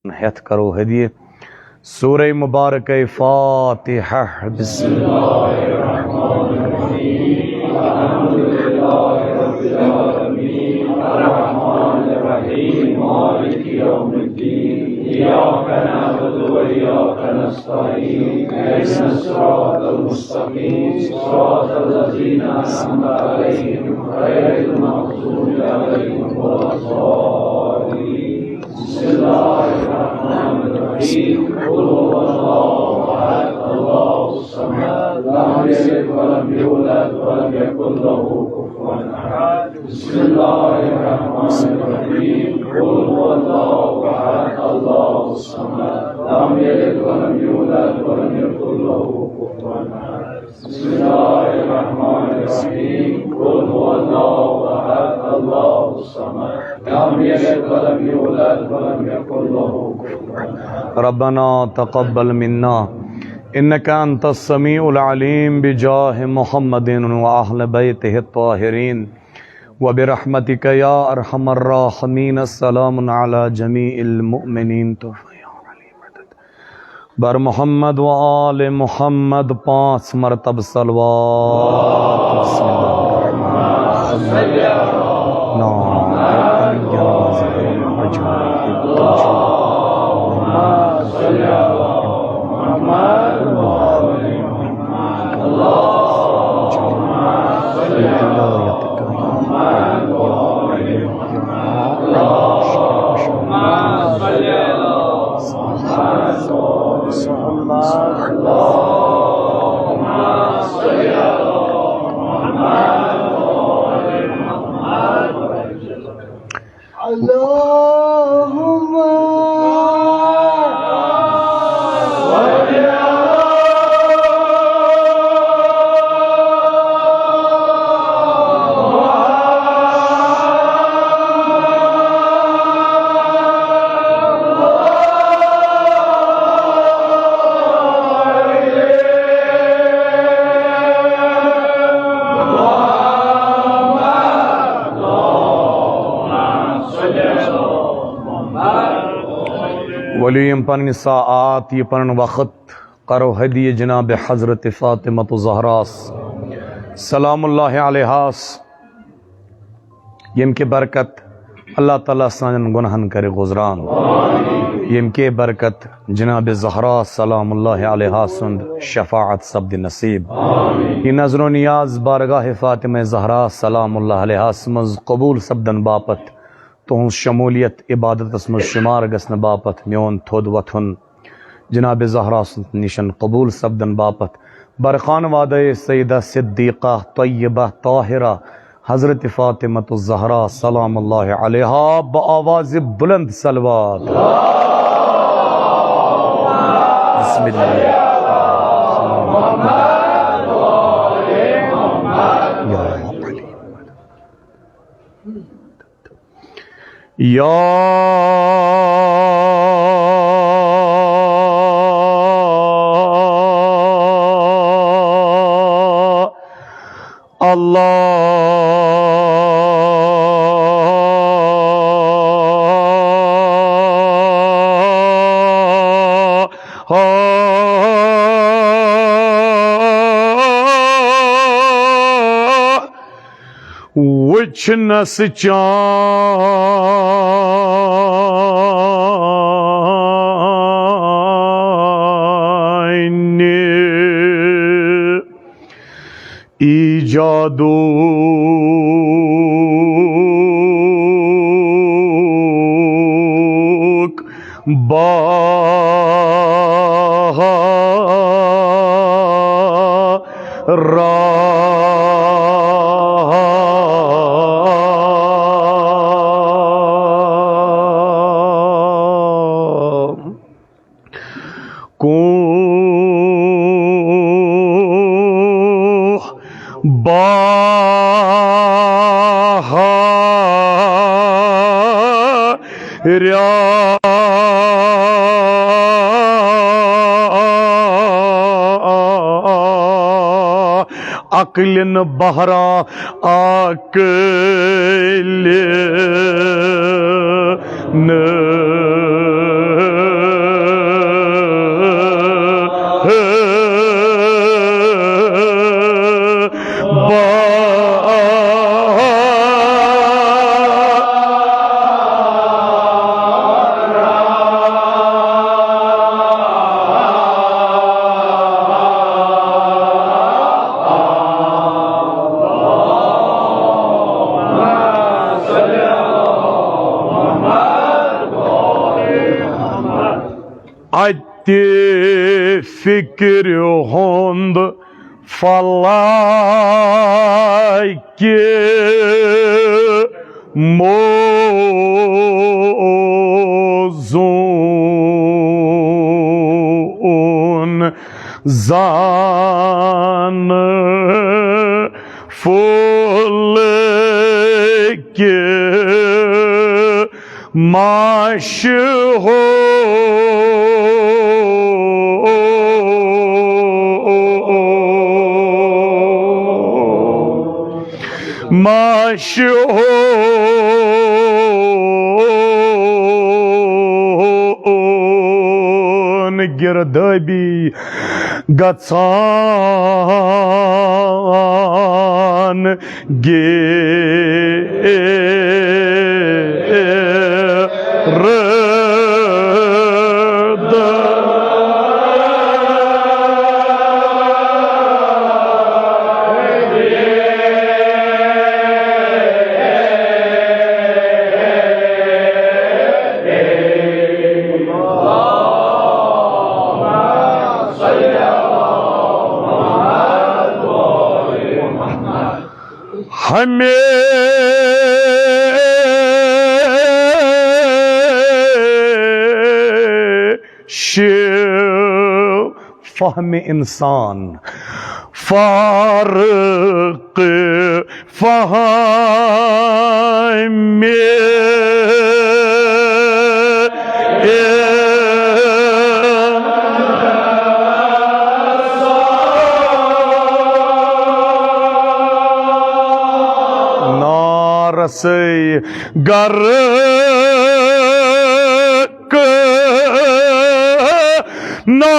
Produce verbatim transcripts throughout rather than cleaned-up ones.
ہیتھ کرو ہدیہ۔ سورہ مبارکہ فاتحہ۔ بسم اللہ۔ بسم الله الرحمن الرحيم. قل هو الله أحد، الله الصمد، لم يلد ولم يولد ولم يكن له كفوا أحد. بسم الله الرحمن الرحيم. قل هو الله أحد، الله الصمد، لم يلد ولم يولد ولم يكن له كفوا أحد. بسم الله الرحمن الرحيم. قل هو الله أحد، الله الصمد، لم يلد ولم يولد ولم يكن له كفوا أحد. ربنا تقبل منا إنك أنت السميع العليم بجاه محمد وأهل بيته الطاهرين وبرحمتك يا أرحم الراحمين. السلام على جميع المؤمنين. بر محمد و آل محمد پانچ مرتبہ صلوات۔ بسم اللہ الرحمن الرحیم۔ نام اللهم ؤلِو یِم پنٕنۍ ساعات، یہِ پنُن وقت کرو ہدیہ جناب حضرت فاطمہ الزہراس سلام اللہ علیہاس، ییٚمہِ کہِ برکت اللہ تعالیٰ سانٮ۪ن گۄناہن کرِ غفران، ییٚمہِ کہِ برکت جناب زہرا سلام اللہ علیہا سُنٛد شفاعت سپدِ نصیب۔ یہِ نظر و نیاز بارگاہ فاطمہ زہرا سلام اللہ علیہاس منٛز قبول سپدن باپتھ، تُہنٛز شمولیت عبادتس منٛز شمار گژھنہٕ باپتھ میون تھوٚد وۄتھُن جناب زہرا سٕنٛز نِشن قبول سپدن باپتھ برخان وادے سیدہ صدیقہ طیبہ طاہرہ حضرت فاطمہ الزہرا سلام اللہ علیہا بآواز بلند صلوات۔ بسم اللہ۔ یا علی۔ یا اللہ، وٕچھنَس چانہِ ایجادُک بہارا۔ کوہ بہارا عقلن بہرا عقلن اتہِ فکرِ ہُنٛد فلکہِ موزون زانہٕ پھُلکہِ مشہوٗر۔ مشہوٗر گِردٲبی گژھان گِرد۔ ہمیشہ فہمِ انسان، فارق فہمِ نارسے غرق نا۔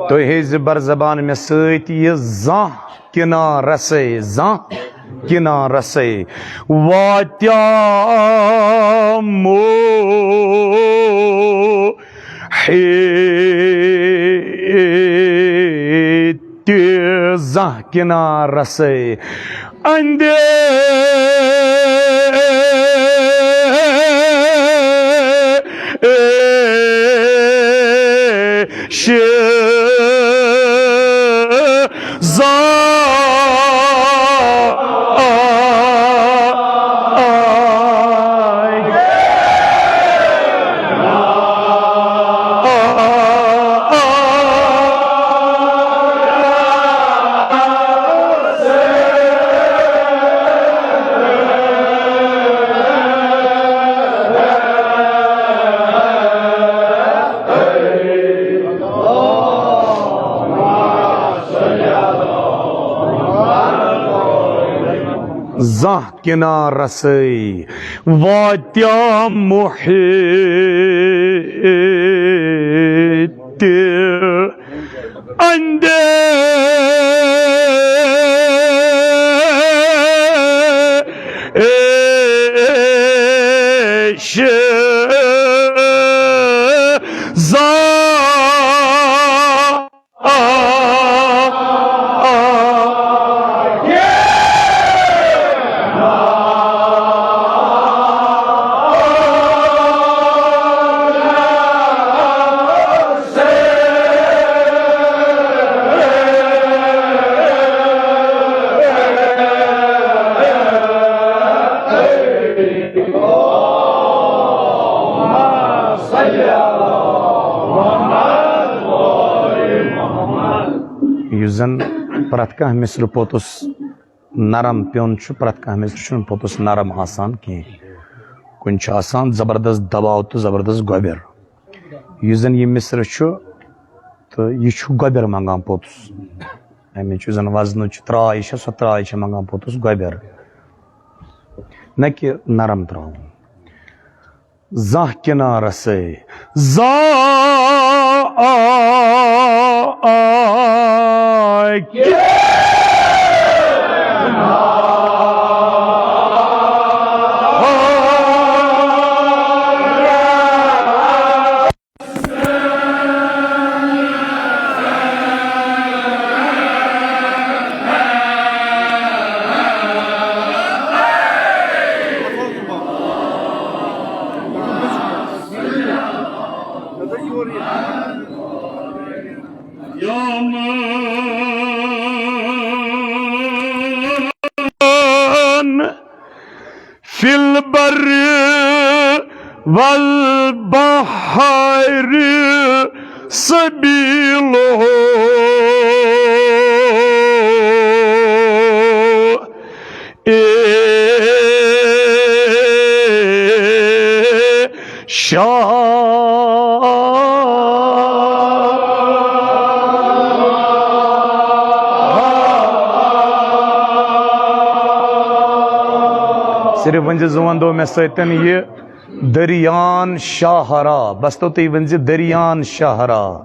تُہۍ ہیٚزِ بر زبان مےٚ سۭتۍ یہِ زانٛہہ کِنا رسے، زانٛہہ کِنا رسے واتیا موحد تہِ زانٛہہ کِنا رسے اندے شِ زا۔ زانٛہہ کِنا رسے واتیا محد تہِ اندے شِ زا۔ یُس زن پرٛٮ۪تھ کانٛہہ مِصرٕ پوٚتُس نرم پیوٚن چھُ، پرٛٮ۪تھ کانٛہہ مِصرٕ چھُنہٕ پوٚتُس نرم آسان کینٛہہ۔ کُنہِ چھُ آسان زبردست دباو تہٕ زبردست گۄبٮ۪ر۔ یُس زن یہِ مِصرٕ چھُ، تہٕ یہِ چھُ گۄبٮ۪ر منٛگان پوٚتُس۔ اَمِچ یُس زن وزنٕچ ترٛاے چھےٚ، سۄ ترٛاے چھےٚ منٛگان پوٚتُس گۄبٮ۪ر۔ نہ کہِ نرم ترٛاوُن۔ زانٛہہ کِنا رسے، زانٛہہ يوما في البر والبحر سبيله. شاہ۔ صرف ؤنۍ زِ زٕ وَندو مےٚ سۭتۍ یہِ دٔریان شاہرا۔ بس تو تُہۍ ؤنۍ زِ دٔریان شاہرا۔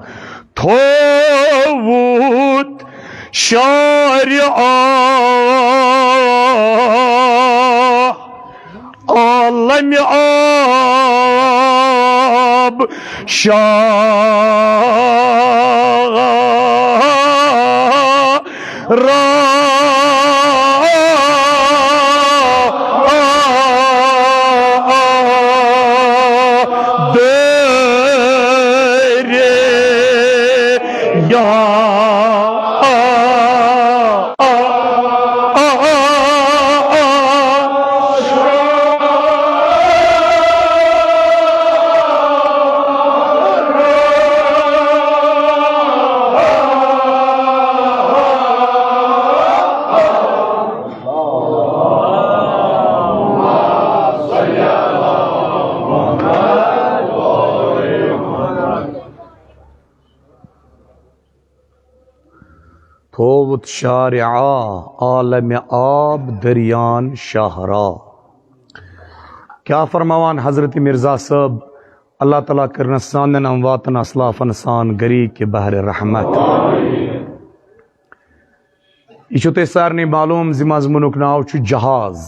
تھووُت شارعہ عالم آب شاہ را دریان۔ تھووُت شارعہ عالم آب دریان شاہرا۔ کیا فرماوان حضرت مرزا صٲب، اللہ تعالیٰ کٔرنس سانٮ۪ن امواتن اسلافن سان غریق بحر رحمت۔ یہِ چھُ تۄہہِ سارنٕے معلوم زِ مضموٗنُک ناو چھُ جہاز،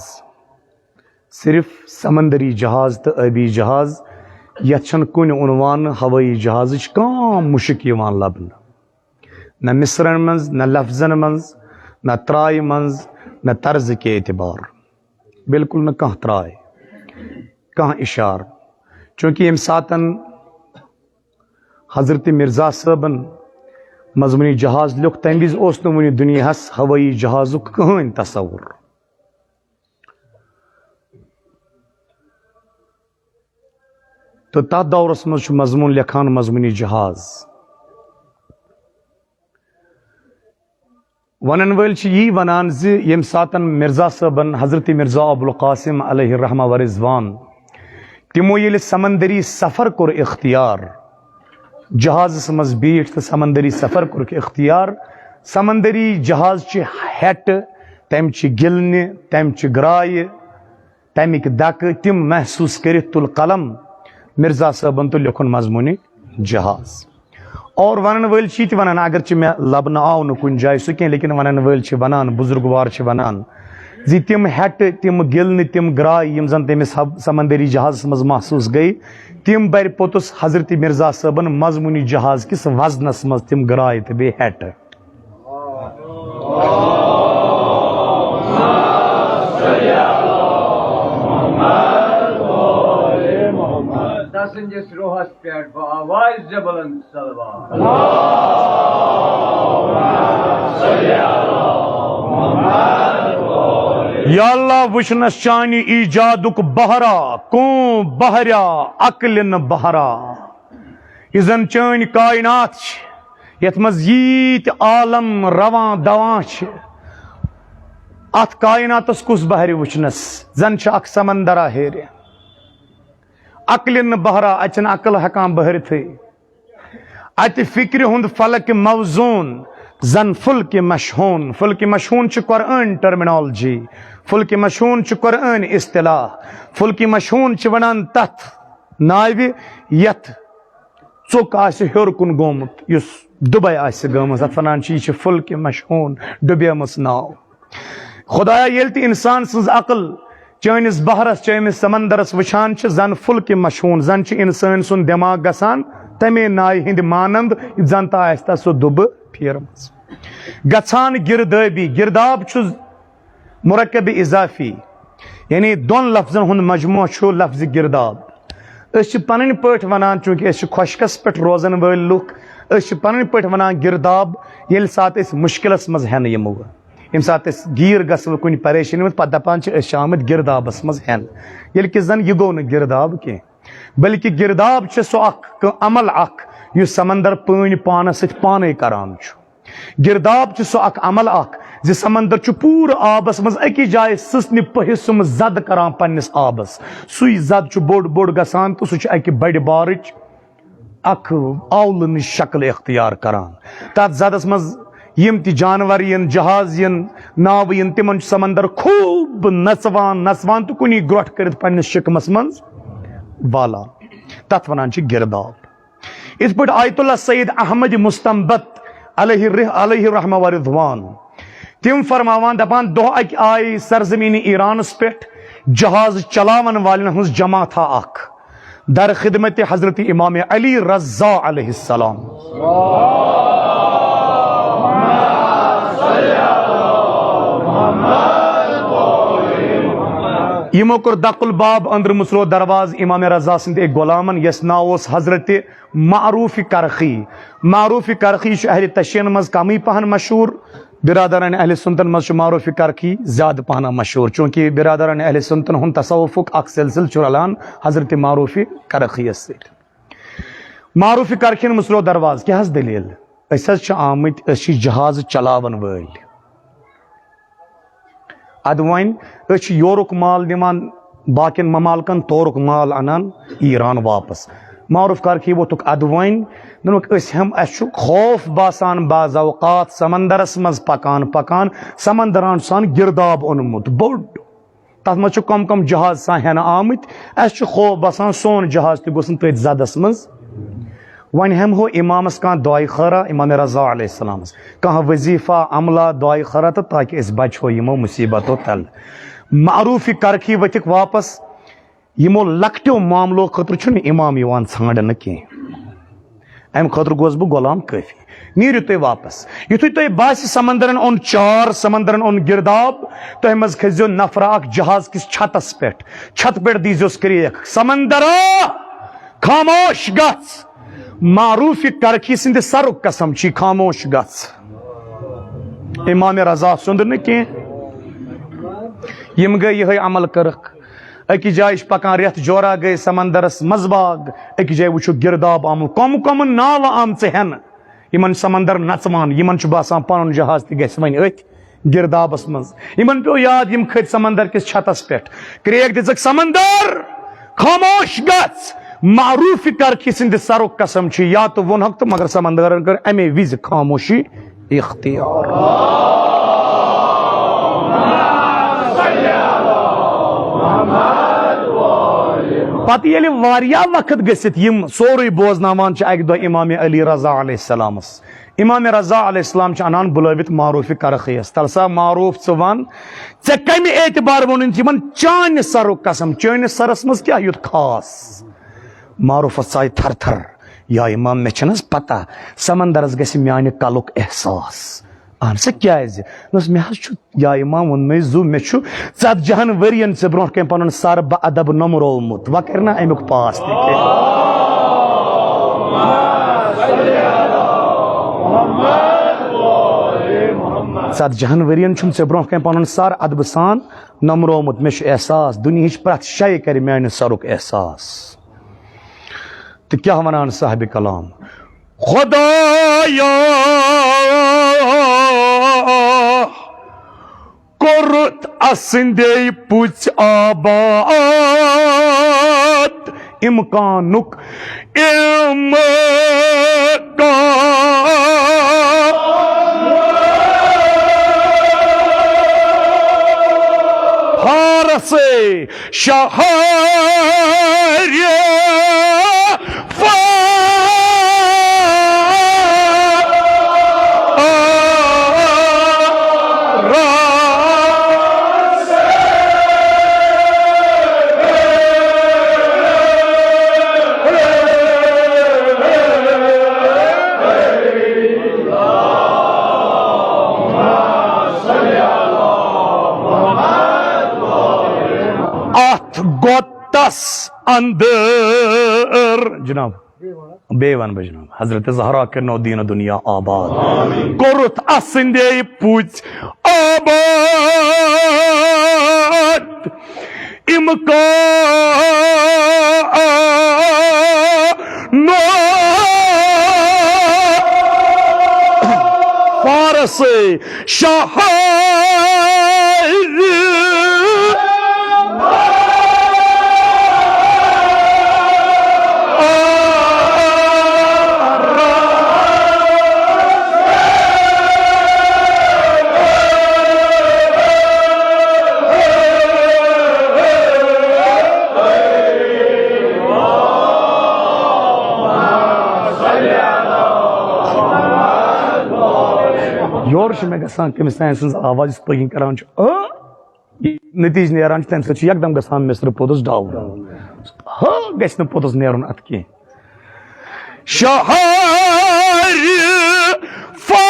صرف سمندری جہاز تہٕ ٲبی جہاز، یتھ چھنہٕ کُنہِ عنوان ہوٲیی جہازٕچ کانٛہہ مُشک یِوان لبنہٕ۔ نہ مصرن منٛز، نہ لفظن منٛز، نہ ترایہِ منٛز، نہ طرزٕ کہِ اعتبار، بالکل نہٕ کانٛہہ تراے، کانٛہہ اشارٕ۔ چونکہ ییٚمہِ ساتن حضرت مرزا صٲبن مضموٗنی جہاز لیوٚکھ، تمہِ وِزِ اوس نہٕ وُنہِ دُنیاہس ہوٲیی جہازُک کٕہٕنۍ تصور۔ تہٕ تتھ دورس منٛز چھُ مضموٗن لیکھان مضموٗنی جہاز۔ ونن وٲلۍ چھِ یی ونان زِ ییٚمہِ ساتن مرزا صٲبن حضرت مرزا ابوالقاسم علیہ الرحمہ و رضوان تِمو ییٚلہِ سمندری سفر کوٚر اختیار، جہازس منٛز بیٖٹھ تہٕ سمندری سفر کوٚرُکھ اختیار، سمندری جہاز چہِ ہیٹہٕ، تمہِ چہِ گِلنہِ، تمہِ چہِ گرایہِ، تَمِکۍ دَکہٕ تِم محسوٗس کٔرِتھ تُل قلم مرزا صٲبن تہٕ لیوٚکھُن مضموٗنہِ جہاز۔ اور وَنَن وٲلۍ چھِ یہِ تہِ وَنان، اگرچہِ مےٚ لَبنہٕ آو نہٕ کُنہِ جایہِ سُہ کینٛہہ، لیکن وَنَن وٲلۍ چھِ وَنان، بُزرگوار چھِ وَنان زِ تِم ہیٚٹہٕ، تِم گِلنہٕ، تِم گرٛایہِ، یِم زَن تٔمِس حب-، سمندری جہازَس منٛز محسوٗس گٔے، تِم بَرِ پوٚتُس حضرت مرزا صٲبن مضموٗنہِ جہاز کِس وزنَس منٛز تِم گرٛایہِ تہٕ بیٚیہِ ہیٚٹہٕ۔ تسٕنٛدِس روحس پٮ۪ٹھ بہٕ آواز زِ بلند صلوات۔ یا اللہ، وٕچھنس چانہِ ایجادُک بہرا، کون بہرا، عقلہِ نہٕ بہرا۔ یہِ زن چٲنۍ کائنات چھِ، یتھ منٛز ییٖتۍ عالم رواں دواں چھِ، اتھ کائناتس کُس بہرِ وٕچھنس؟ زن چھُ اکھ سمندرا ہیرِ۔ عقلہِ نہٕ بہرا، اتہِ چھنہٕ عقل ہٮ۪کان بہرِتھٕے۔ اتہِ فکرِ ہُنٛد فلک موزون، زن فلک مشحون۔ فلک مشحون چھِ قرآن ٹرمینالوجی، فلک مشحون چھِ قرآن اصطلاح۔ فلک مشحون چھِ ونان تتھ ناوِ یتھ ژوٚک آسہِ ہیوٚر کُن گوٚمُت، یُس ڈُبے آسہِ گٔمٕژ، تَتھ وَنان چھِ، یہِ چھِ فُلکہِ مشحوٗن، ڈُبیمٕژ ناو۔ خۄدایا، ییٚلہِ تہِ اِنسان سٕنٛز عقل چٲنِس بحرس، چٲنِس سمندرس وٕچھان چھِ، زن فُلکہِ مشحوٗن، زن چھِ اِنسان سُنٛد دٮ۪ماغ گژھان تَمے نایہِ ہِنٛدِ مانند، زن تہٕ آسہِ تس سُہ دُبہٕ پھیرمٕژ۔ گژھان گِردٲبی، گِرداب چھُ مرکب اضافی، یعنی دۄن لفظن ہُنٛد مجموعہ چھُ لفظ گرداب۔ أسۍ چھِ پنٕنۍ پٲٹھۍ ونان، چونکہ أسۍ چھِ خۄشکس پٮ۪ٹھ روزن وٲلۍ لُکھ، أسۍ چھِ پنٕنۍ پٲٹھۍ ونان گرداب، ییٚلہِ ساتہٕ أسۍ مُشکلس منٛز ہٮ۪نہٕ یِمو، ییٚمہِ ساتہٕ أسۍ گیٖر گژھو کُنہِ پریشٲنی منٛز، پتہٕ دپان چھِ أسۍ چھِ آمٕتۍ گردابس منٛز ہٮ۪نہٕ، ییٚلہِ کہِ زن یہِ گوٚو نہٕ گرداب کینٛہہ، بلکہِ گرداب چھِ سُہ اکھ ک-، عمل اکھ، یُس سمندر پٲنۍ پانس سۭتۍ پانے کران چھُ۔ گرداب چھُ سُہ اکھ عمل اکھ زِ سمندر چھُ پوٗرٕ آبس منٛز أکِس جایہِ سٕژنہِ پٔہِس سُم زد کران پننِس آبس۔ سُے زد چھُ بوٚڑ بوٚڑ گژھان تہٕ سُہ چھُ اکہِ بڑِ بارٕچ اکھ آولہٕ نِش شکل اختیار کران۔ تتھ زدس منٛز یِم تہِ جانور یِن، جہاز یِن، ناوٕ یِن، تِمن چھُ سمندر خوٗب نژوان نژوان تہٕ کُنی گرٛۄٹھ کٔرِتھ پننِس شِکمس منٛز والان۔ تتھ ونان چھِ گرداب۔ یِتھ پٲٹھۍ آیت اللہ سید احمد مستنبت علیہ رح-، علیہ رحمہ و رضوان، تِم فرماوان دپان، دۄہ اکہِ آیہِ سرزمین ایرانس پٮ۪ٹھ جہاز چلاون والٮ۪ن ہٕنٛز جماعتھا اکھ در خدمت حضرت امام علی رضا علیہ السلام۔ یِمو کوٚر دق الباب، أنٛدرٕ مُژروو دروازٕ امام رضا سٕنٛدِ أکۍ غلامن، یس ناو اوس حضرت معروف کرخی۔ معروف کرخی چھُ اہل تشین منٛز کمٕے پہن مشہوٗر، برادران اہل سنتن منٛز چھُ معروف کرخی زیادٕ پہن مشہوٗر، چونکہ برادران اہل سنتن ہُنٛد تصوفُک اکھ سلسلہٕ چھُ رلان حضرت معروف کرخیس سۭتۍ۔ معروف کرخین مُژروو دروازٕ، کیٛاہ حظ دٔلیٖل؟ أسۍ حظ چھِ آمٕتۍ، أسۍ چھِ جہاز چلاون وٲلۍ۔ ادٕ وۄنۍ أسۍ چھِ یورُک مال نِوان باقین ممالکن، تورُک مال انان ایران واپس۔ معروف کرخی ووٚتھُکھ ادٕ وۄنۍ، دوٚپُکھ، أسۍ ہٮ۪م-، اَسہِ چھُ خوف باسان بعض اوقات سمندرس منٛز پکان پکان، سمندران چھُ آسان گرداب اوٚنمُت بوٚڑ۔ تَتھ منٛز چھُ کم کم جہاز آسان ہٮ۪نہٕ آمٕتۍ۔ اَسہِ چھُ خوف باسان سون جہاز تہِ گوٚژھ نہٕ تٔتھۍ زدس منٛز۔ وۄنۍ ہٮ۪مہو اِمامس کانٛہہ دعایہِ خٲرا، امام رضا علیہ السلامس، کانٛہہ وظیفہ، عملہ، دعایہِ خٲرا تہٕ تاکہِ أسۍ بچہو یِمو مصیبتو تل۔ معروف کرخی ؤتھِکھ واپس۔ یِمو لۄکٹیو معاملو خٲطرٕ چھُنہٕ امام یِوان ژھانڈنہٕ کینٛہہ۔ امہِ خٲطرٕ گوس بہٕ غلام کٲفی۔ نیٖرِو تُہۍ واپس۔ یُتھُے تۄہہِ باسہِ سمندرن اوٚن چار، سمندرن اوٚن گرداب، تۄہہِ منٛز کھٔسۍزیو نفرا اکھ جہاز کِس چھتس پٮ۪ٹھ۔ چھتہٕ پٮ۪ٹھ دیٖزیوس کرٛیک، "سمندرا، خاموش گژھ۔" معروف کرخی سٕنٛدِ سرُک قسم چھُ، خاموش گژھ۔ امام رضا سُنٛد نہٕ کینٛہہ۔ یِم گٔے یِہوٚے عمل کٔرٕکھ۔ أکِس جایہِ چھِ پکان رٮ۪تھ جورا گٔے سمندرس منٛز باغ، أکِس جایہِ وٕچھو گرداب آمُت، کۄمہٕ کۄمہٕ ناوٕ آمژٕ ہٮ۪نہٕ۔ یِمن سمندر نژوان، یِمن چھُ باسان پنُن جہاز تہِ گژھِ وۄنۍ أتھۍ گردابس منٛز۔ یِمن پیوٚو یاد، یِم کھٔتۍ سمندر کِس چھتس پٮ۪ٹھ۔ کرٛیک دِژٕکھ، "سمندر، خاموش گژھ۔" معروف کرخی سٕنٛدِ سرُک قسم چھُ، یا تہٕ ووٚنہکھ تہٕ مگر سمندرن کٔر امے وِزِ خاموشی اختیار۔ پتہٕ ییٚلہِ واریاہ وقت گٔژھِتھ یِم سورُے بوزناوان چھِ اکہِ دۄہ امام علی رضا علیہ السلامس، امام رضا علیہ السلام چھِ انان بُلٲوِتھ معروف کرخیس، "تل سا معروف، ژٕ ون، ژےٚ کمہِ اعتبار ووٚنُن یِمن چانہِ سرُک قسم؟ چٲنِس سرس منٛز کیٛاہ یُتھ خاص؟" معروفس ژایہِ تھر تھر، "یا امام، مےٚ چھَنہٕ حظ پتہ، سمندرس گژھِ میانہِ کلُک احساس؟" "اہن سا، کیٛازِ؟" دوٚپُس، "مےٚ حظ چھُ، یا امام، ووٚنمَے زُو، مےٚ چھُ ژتجی ہن ؤرین ژےٚ برونٛٹھ کنہِ پنُن سر بہ ادب نوٚمرومُت، وۄنۍ کرِ نا امیُک پاس تہِ کینٛہہ؟" ژتجی ہن ؤرین چھُم ژےٚ برونٛہہ کنہِ پنُن سر ادبہٕ سان نوٚمرومُت۔ مےٚ چھُ احساس، دُنیہٕچ پرٛٮ۪تھ شے کرِ میانہِ سرُک احساس۔ تہٕ کیٛاہ ونان صاحبِ کلام؟ خۄدایا، کوٚرُتھ اسٕنٛدے پُژھ آباد، امکانُک امکان۔ فارس شہر فارس غۄطس اندر، جناب، بیٚیہِ وَنہٕ بہٕ جناب، حضرت زہرا کٔرنو دیٖنہٕ دُنیا آباد، کوٚرُتھ اَسٕنٛدے پُژھ آباد۔ امکان فارس شاعر۔ یورٕ چھِ مےٚ گژھان تٔمِس تانۍ سٕنٛز آواز یُس پٔکِنۍ کران چھُ، "ٲ"، یہِ نتیٖجہٕ نیران چھُ، تَمہِ سۭتۍ چھُ یکدم گژھان مِصرٕ پوٚدُس ڈاوُن۔ "ہ" گژھِ نہٕ پوٚدُس نیرُن اَتھ کینٛہہ۔ شہر فا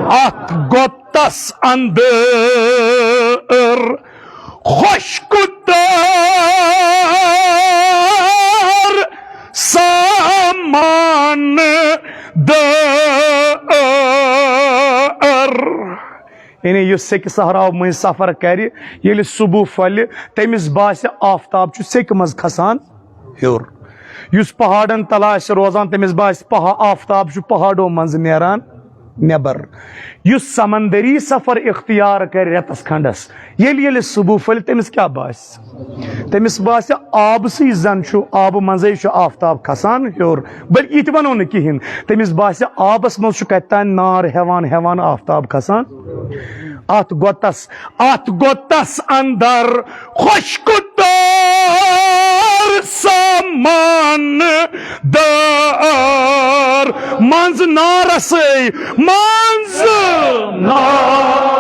اتھ گۄتس اندر خۄشک تر سامان دار۔ یعنی یُس سیٚکہِ صحراو مٔنٛزۍ سفر کرِ، ییٚلہِ صبح پھۄلہِ، تٔمِس باسہِ آفتاب چھُ سیٚکہِ منٛز کھسان ہیوٚر۔ یُس پہاڑن تل آسہِ روزان، تٔمِس باسہِ پہا-، آفتاب چھُ پہاڑو منٛزٕ نیران نٮ۪بر۔ یُس سمندری سفر اختیار کرِ رٮ۪تس کھنڈس، ییٚلہِ ییٚلہِ صبح پھۄلہِ، تٔمِس کیٛاہ باسہِ؟ تٔمِس باسہِ آبہٕ سٕے زن چھُ، آبہٕ منٛزے چھُ آفتاب کھسان ہیوٚر، بلکہِ یہِ تہِ ونو نہٕ کِہینۍ۔ تٔمِس باسہِ آبس منٛز چھُ کتہِ تام نار ہٮ۪وان ہٮ۪وان آفتاب کھسان۔ اتھ گۄتس، اتھ گۄتس اندر خۄشک تر سامان دار منٛز نارسٕے منٛز نار۔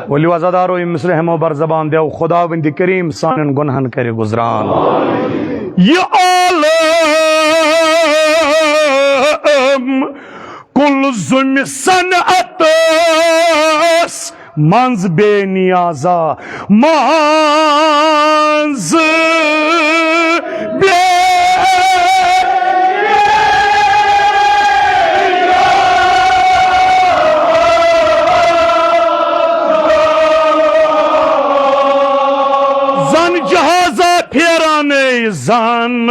ؤلِو عزادارو، یِم مصرِ ہٮ۪مو بر زبان، دِیو خۄداوندِ کریم سانٮ۪ن گۄنہن کرِ گُزران۔ یہِ عالم کُلزُمِ صنعتس منٛز بے نیازا، منٛز بے زن جہازا پھیرانٕے زن۔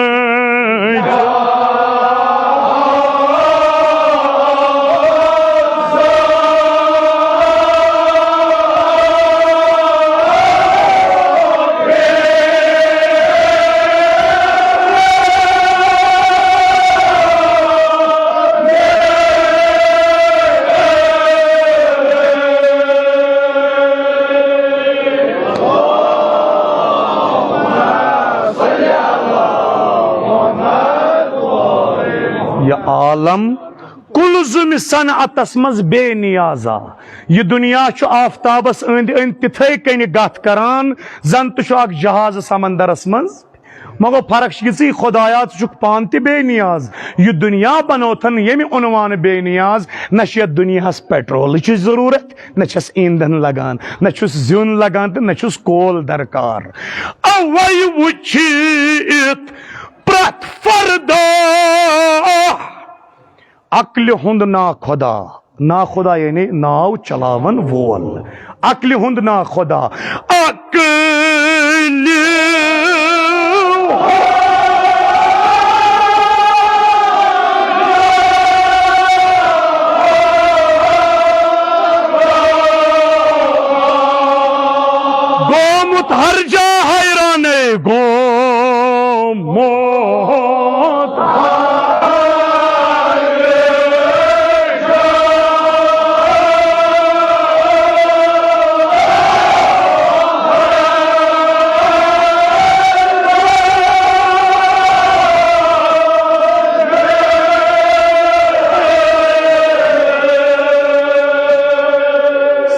یہِ عالم کُلزُمِ صنعتس منٛز بے نیازا۔ یہِ دُنیا چھُ آفتابس أنٛدۍ أنٛدۍ تِتھے کٔنۍ گتھ کران، زن تہِ چھُ اکھ جہاز سمندرس منٛز۔ مگر فرق چھِ یِژٕے، خدایا، ژٕ چھُکھ پانہٕ تہِ بے نیاز۔ یہِ دُنیا بنوتھن ییٚمہِ عنوانہٕ بے نیاز، نہ چھِ یتھ دُنیاہس پیٹرولٕچ ضروٗرت، نہ چھس ایندھن لگان، نہ چھُس زیُن لگان تہٕ نہ چھُس کول درکار۔ اوے وٕچھِتھ پرٛٮ۪تھ فردہ عقلہِ ہُنٛد ناخۄدا، ناخۄدا یعنی ناو چلاون وول، عقلہِ ہُنٛد ناخۄدا، عقلہِ گوٚمُت ہر جا حیرانٕے۔ گوٚمُت۔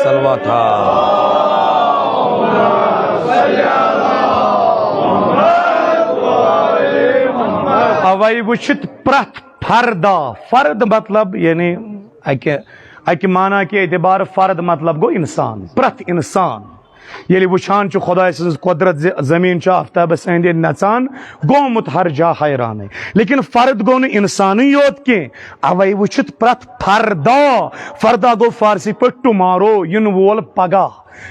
صلوات۔ اوے وٕچھِتھ پرٛٮ۪تھ فردا، فرد مطلب یعنی اکہِ، اکہِ معنی کہِ اعتبار فرد مطلب گوٚو انسان، پرٛٮ۪تھ انسان۔ ییٚلہِ وٕچھان چھُ خۄداے سٕنٛز قۄدرت زِ زٔمیٖن چھِ آفتابس أنٛدۍ أنٛدۍ نژان، گوٚمُت ہر جا حیرانٕے۔ لیکن فرد گوٚو نہٕ انسانٕے یوت کینٛہہ، اوے وٕچھِتھ پرٛٮ۪تھ فردا، فردا گوٚو فارسی پٲٹھۍ tomorrow، یِنہٕ وول پگاہ۔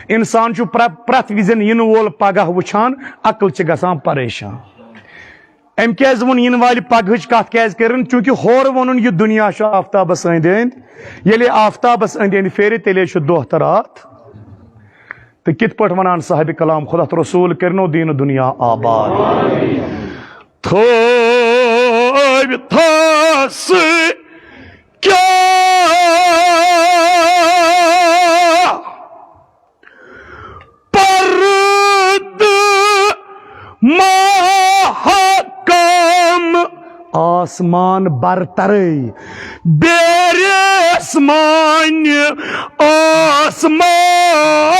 انسان چھُ پرٛ-، پرٛٮ۪تھ وِزِ یِنہٕ وول پگاہ وٕچھان، عقل چھِ گژھان پریشان۔ أمۍ کیازِ ووٚن یِنہٕ والہِ پگہٕچ کتھ کیازِ کٔرٕن؟ چونکہ ہورٕ ووٚنُن یہِ دُنیا چھُ آفتابس أنٛدۍ أنٛدۍ۔ ییٚلہِ آفتابس أنٛدۍ أنٛدۍ پھیرِ، تیٚلے چھُ دۄہ تہٕ راتھ۔ تہٕ کِتھ پٲٹھۍ ونان صاحب کلام خۄدا تہٕ رسول کٔرنو دیٖن دُنیا آباد۔ تھٲوۍ تھس کیٛاہ پردٕ محکم۔ آسمان برترے، بیرِ آسمانہِ آسمان۔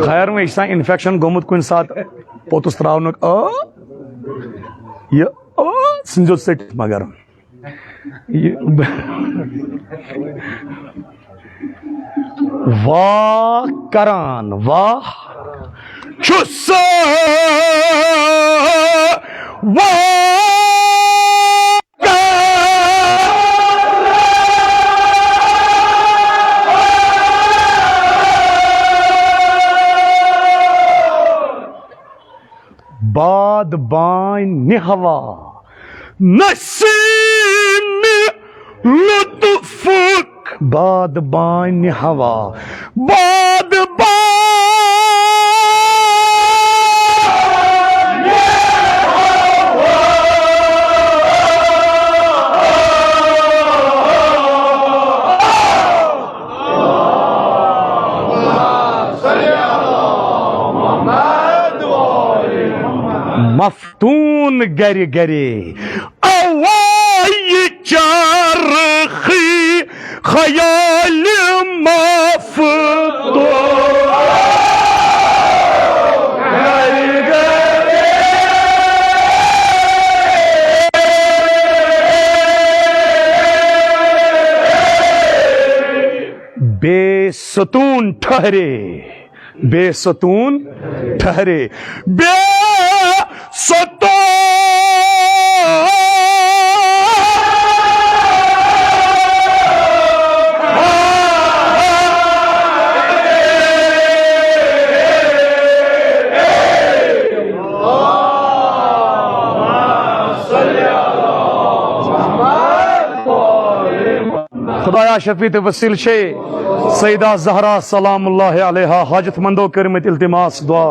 خیر وۄنۍ، یہِ چھُ آسان infection گوٚمُت کُنہِ ساتہٕ، پوٚتُس ترٛاونُک، آ، یہِ، آ، ژھٕنزیو ژٔٹِتھ مگر۔ یہِ، واہ کران، واہ چھُس واہ۔ باد بانہِ ہوا نسیم لطفک۔ باد بانہِ ہوا، باد بانہِ ہوا۔ مفتون گرِ گرے، اوا یہِ چرخی خیال مفتون۔ بے ستون ٹھہرے، بے ستون ٹھہرے، بے ستون۔ خدایا شفیع تہٕ وسیل چھے سیدہ زہرا سلام اللہ علیہا حاجت مندو کٔرمٕتۍ التماس دعا،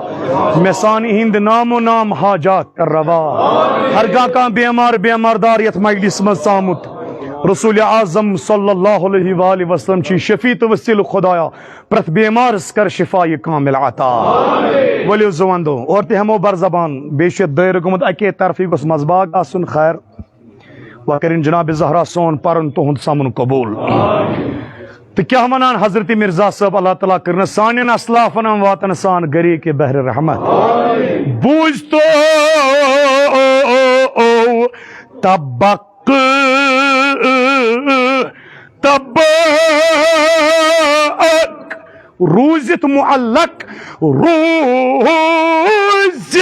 مےٚ سان اِہِنٛدِ نام و نام حاجات کر روا۔ ہرگاہ کانٛہہ بیمار بیمار دار یتھ مجلس منٛز ژامُت، رسول اعظم صلی اللہ علیہ وآلہ وسلم چھی شفیع تہٕ وسیل خدایا، پرٛٮ۪تھ بیمارس کر شفا یہِ کامل عطا۔ ؤلِو زٕ وندو اور تہِ ہٮ۪مو بر زبان، بیٚیہِ چھُ یتھ دٲیرٕ گوٚمُت اکے طرفہٕ، یہِ گوٚژھ منٛزباگ آسُن۔ خیر، وۄنۍ کٔرِن جناب زہرا سون پرُن تُہُنٛد سمُن قبوٗل۔ تہٕ کیٛاہ وَنان حضرت مرزا صٲب، اللہ تعالیٰ کٔرنَس سانٮ۪ن اسلافن واتن سان گرے کے بحر رحمت۔ بوٗزۍ تو تبق، تبق روٗزِتھ معلق روٗزِ۔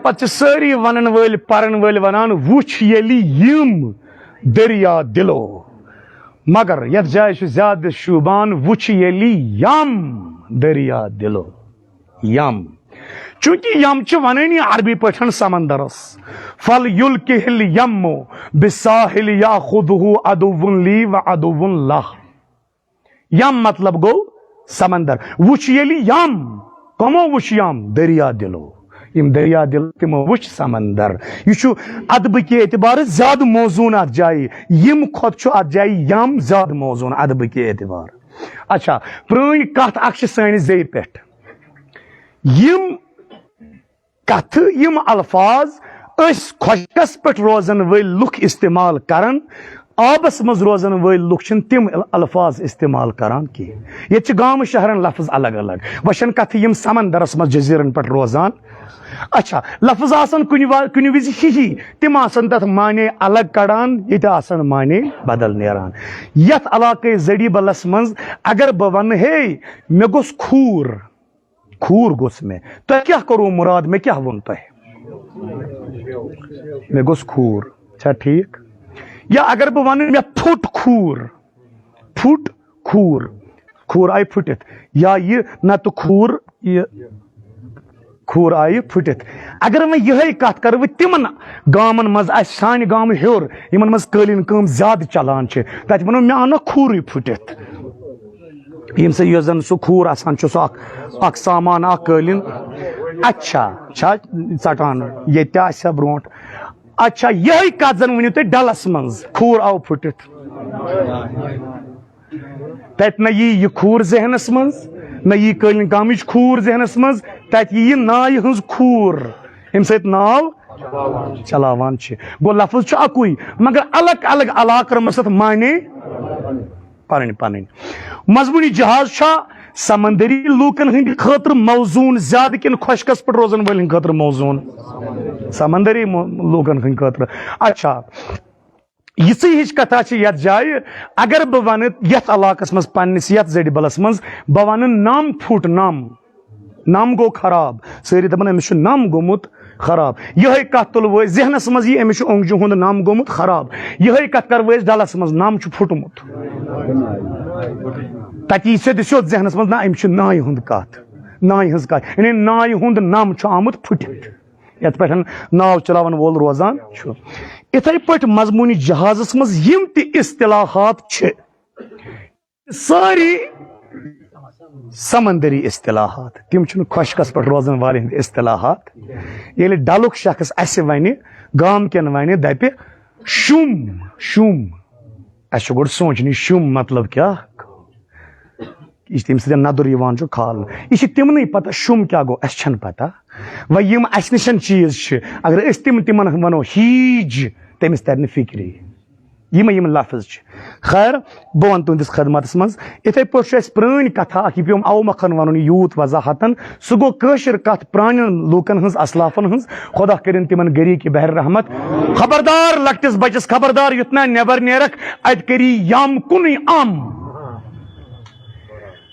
پتہٕ چھِ سٲری ونن وٲلۍ، پرن وٲلۍ ونان، وُچھ ییٚلہِ یِم دریا دِلو۔ مگر یتھ جایہِ چھُ زیادٕ شوٗبان، وُچھ ییٚلہِ یم دریا دِلو۔ یم۔ چونکہ یم چھِ ونٲنی عربی پٲٹھۍ سمندرس۔ فل یلکہ الیم بساحل یاخذہ عدو لی و عدو لہ۔ یم مطلب گوٚو سمندر۔ وُچھ ییٚلہِ یم، کمو وُچھ یم؟ دریا دِلو۔ یم دریا دِل، تِمو وُچھ سمندر۔ یہِ چھُ ادبہٕ کہِ اعتبارٕ زیادٕ موزوٗن اتھ جایہِ۔ یم کھۄتہٕ چھُ اتھ جایہِ یم زیادٕ موزوٗن ادبہٕ کہِ اعتبارٕ۔ اچھا، پرٲنۍ کتھ اکھ چھِ سٲنِس زیٚیہِ پٮ۪ٹھ۔ یم کتھٕ، یم الفاظ أسۍ خۄشکس پٮ۪ٹھ روزن وٲلۍ لُکھ استعمال کران، آبس منٛز روزن وٲلۍ لُکھ چھِنہٕ تِم الفاظ استعمال کران کینٛہہ۔ ییٚتہِ چھِ گامہٕ شہرن لفظ الگ الگ۔ وۄنۍ چھَنہٕ کتھٕ یم سمندرس منٛز جزیرن پٮ۪ٹھ روزان۔ اچھا، لفظ آسن کُنہِ وا-، کُنہِ وِزِ ہِہی، تِم آسن تتھ معنی الگ کڑان، ییٚتہِ آسن معنی بدل نیران۔ یتھ علاقے زڈی بلس منٛز اگر بہٕ ونہٕ، ہے، مےٚ گوٚژھ کھوٗر، کھوٗر گوٚژھ مےٚ۔ تۄہہِ کیٛاہ کوٚروٕ مُراد؟ مےٚ کیٛاہ ووٚن تۄہہِ؟ مےٚ گوٚژھ کھوٗر۔ چھا ٹھیٖک؟ یا اگر بہٕ وَنہٕ، مےٚ پھُٹ کھوٗر، پھُٹ کھوٗر، کھوٗر آیہِ پھُٹِتھ، یا یہِ نَتہٕ کھوٗر، یہِ کھوٗر آیہِ پھُٹِتھ۔ اگر وۄنۍ یِہوٚے کَتھ کَرٕ بہٕ تِمَن گامَن منٛز، اَسہِ سانہِ گامہٕ ہیوٚر، یِمَن منٛز قٲلیٖن کٲم زیادٕ چَلان چھِ، تَتہِ وَنو، مےٚ آو نہ کھوٗرٕے پھُٹِتھ۔ ییٚمہِ سۭتۍ یۄس زن سُہ کھوٗر آسان چھُ، سُہ اکھ، اکھ سامان، اکھ قٲلیٖن۔ اچھا، چھا ژٹان؟ ییٚتہِ تہِ آسہِ ہا برونٛٹھ۔ اچھا، یِہے کتھ زن ؤنِو تُہۍ ڈلس منٛز، کھوٗر آو پھُٹِتھ۔ تتہِ نہ یی یہِ کھوٗر ذہنس منٛز، نہ یی قٲلیٖن کامٕچ کھوٗر ذہنس منٛز، تتہِ یی یہِ نایہِ ہٕنٛز کھوٗر، ییٚمہِ سۭتۍ ناو چلاوان چھِ۔ گوٚو، لفظ چھُ اکُے، مگر الگ الگ علاقن منٛز تتھ معنی پنٕنۍ پنٕنۍ۔ مضموٗنی جہاز چھا سمندری لوٗکن ہٕنٛدِ خٲطرٕ موزوٗن زیادٕ کِنہٕ خۄشکس پٮ۪ٹھ روزن وٲلۍ ہٕنٛدِ خٲطرٕ موزوٗن؟ سمندری مو-، لوٗکن ہٕنٛدِ خٲطرٕ۔ اچھا، یِژٕے ہِش کتھا چھِ یتھ جایہِ۔ اگر بہٕ ونہٕ یتھ علاقس منٛز، پننِس یتھ زڈِ بلس منٛز، بہٕ ونہٕ، نم پھُٹ، نم، نم گوٚو خراب۔ سٲری دپان، أمِس چھُ نم گوٚمُت خراب۔ یِہے کتھ تُلوٕ أسۍ ذہنس منٛز، یہِ أمِس چھُ اوٚنٛگجہِ ہُنٛد نم گوٚمُت خراب۔ یِہے کتھ کرو أسۍ ڈلس منٛز، نم چھُ پھُٹمُت۔ تتہِ یی سیوٚد سیوٚد ذہنس منٛز، نہ، أمِس چھِ نایہِ ہُنٛد کتھ، نایہِ ہٕنٛز کتھ، یعنی نایہِ ہُنٛد نم چھُ آمُت پھُٹِتھ، یتھ پٮ۪ٹھ ناو چلاون وول روزان چھُ۔ اِتھے پٲٹھۍ مضموٗنی جہازس منٛز یِم تہِ اصطلاحات چھِ، سٲری سمندری اصطلاحات، تِم چھِنہٕ خۄشکس پٮ۪ٹھ روزن والٮ۪ن ہٕنٛدۍ اصطلاحات۔ ییٚلہِ ڈلُک شخص اسہِ ونہِ، گامہٕ کٮ۪ن ونہِ، دپہِ، شُم، شُم، اسہِ چھُ گۄڈٕ سونٛچُن، یہِ شُم مطلب کیٛاہ؟ یہِ چھِ تَمہِ سۭتۍ ندُر یِوان چھُ کھالنہٕ۔ یہِ چھِ تِمنٕے پتہ، شُم کیٛاہ گوٚو، اسہِ چھَنہٕ پتہ۔ وۄنۍ یِم اسہِ نِشن چیٖز چھِ، اگر أسۍ تِم تِمن ونو، ہیٖج، تٔمِس ترِ نہٕ فِکرِ۔ یِمے یِم لفظ چھِ۔ خیر، بہٕ وَنہٕ تُہٕنٛدِس خدمتس منٛز، یِتھے پٲٹھۍ چھُ اَسہِ پرٛٲنۍ کتھا اکھ، یہِ پیوٚم اوٕ مۄکھن وَنُن یوٗت وضاحتن۔ سُہ گوٚو کٲشِر کتھ پرٛانٮ۪ن لوٗکن ہٕنٛز، اسلافن ہٕنٛز۔ خدا کٔرِن تِمن گریٖکی بحر رحمت۔ خبردار لۄکٹِس بچس، خبردار یُتھ نہ نٮ۪بر نیرکھ، اتہِ کٔری یم کُنُے ام۔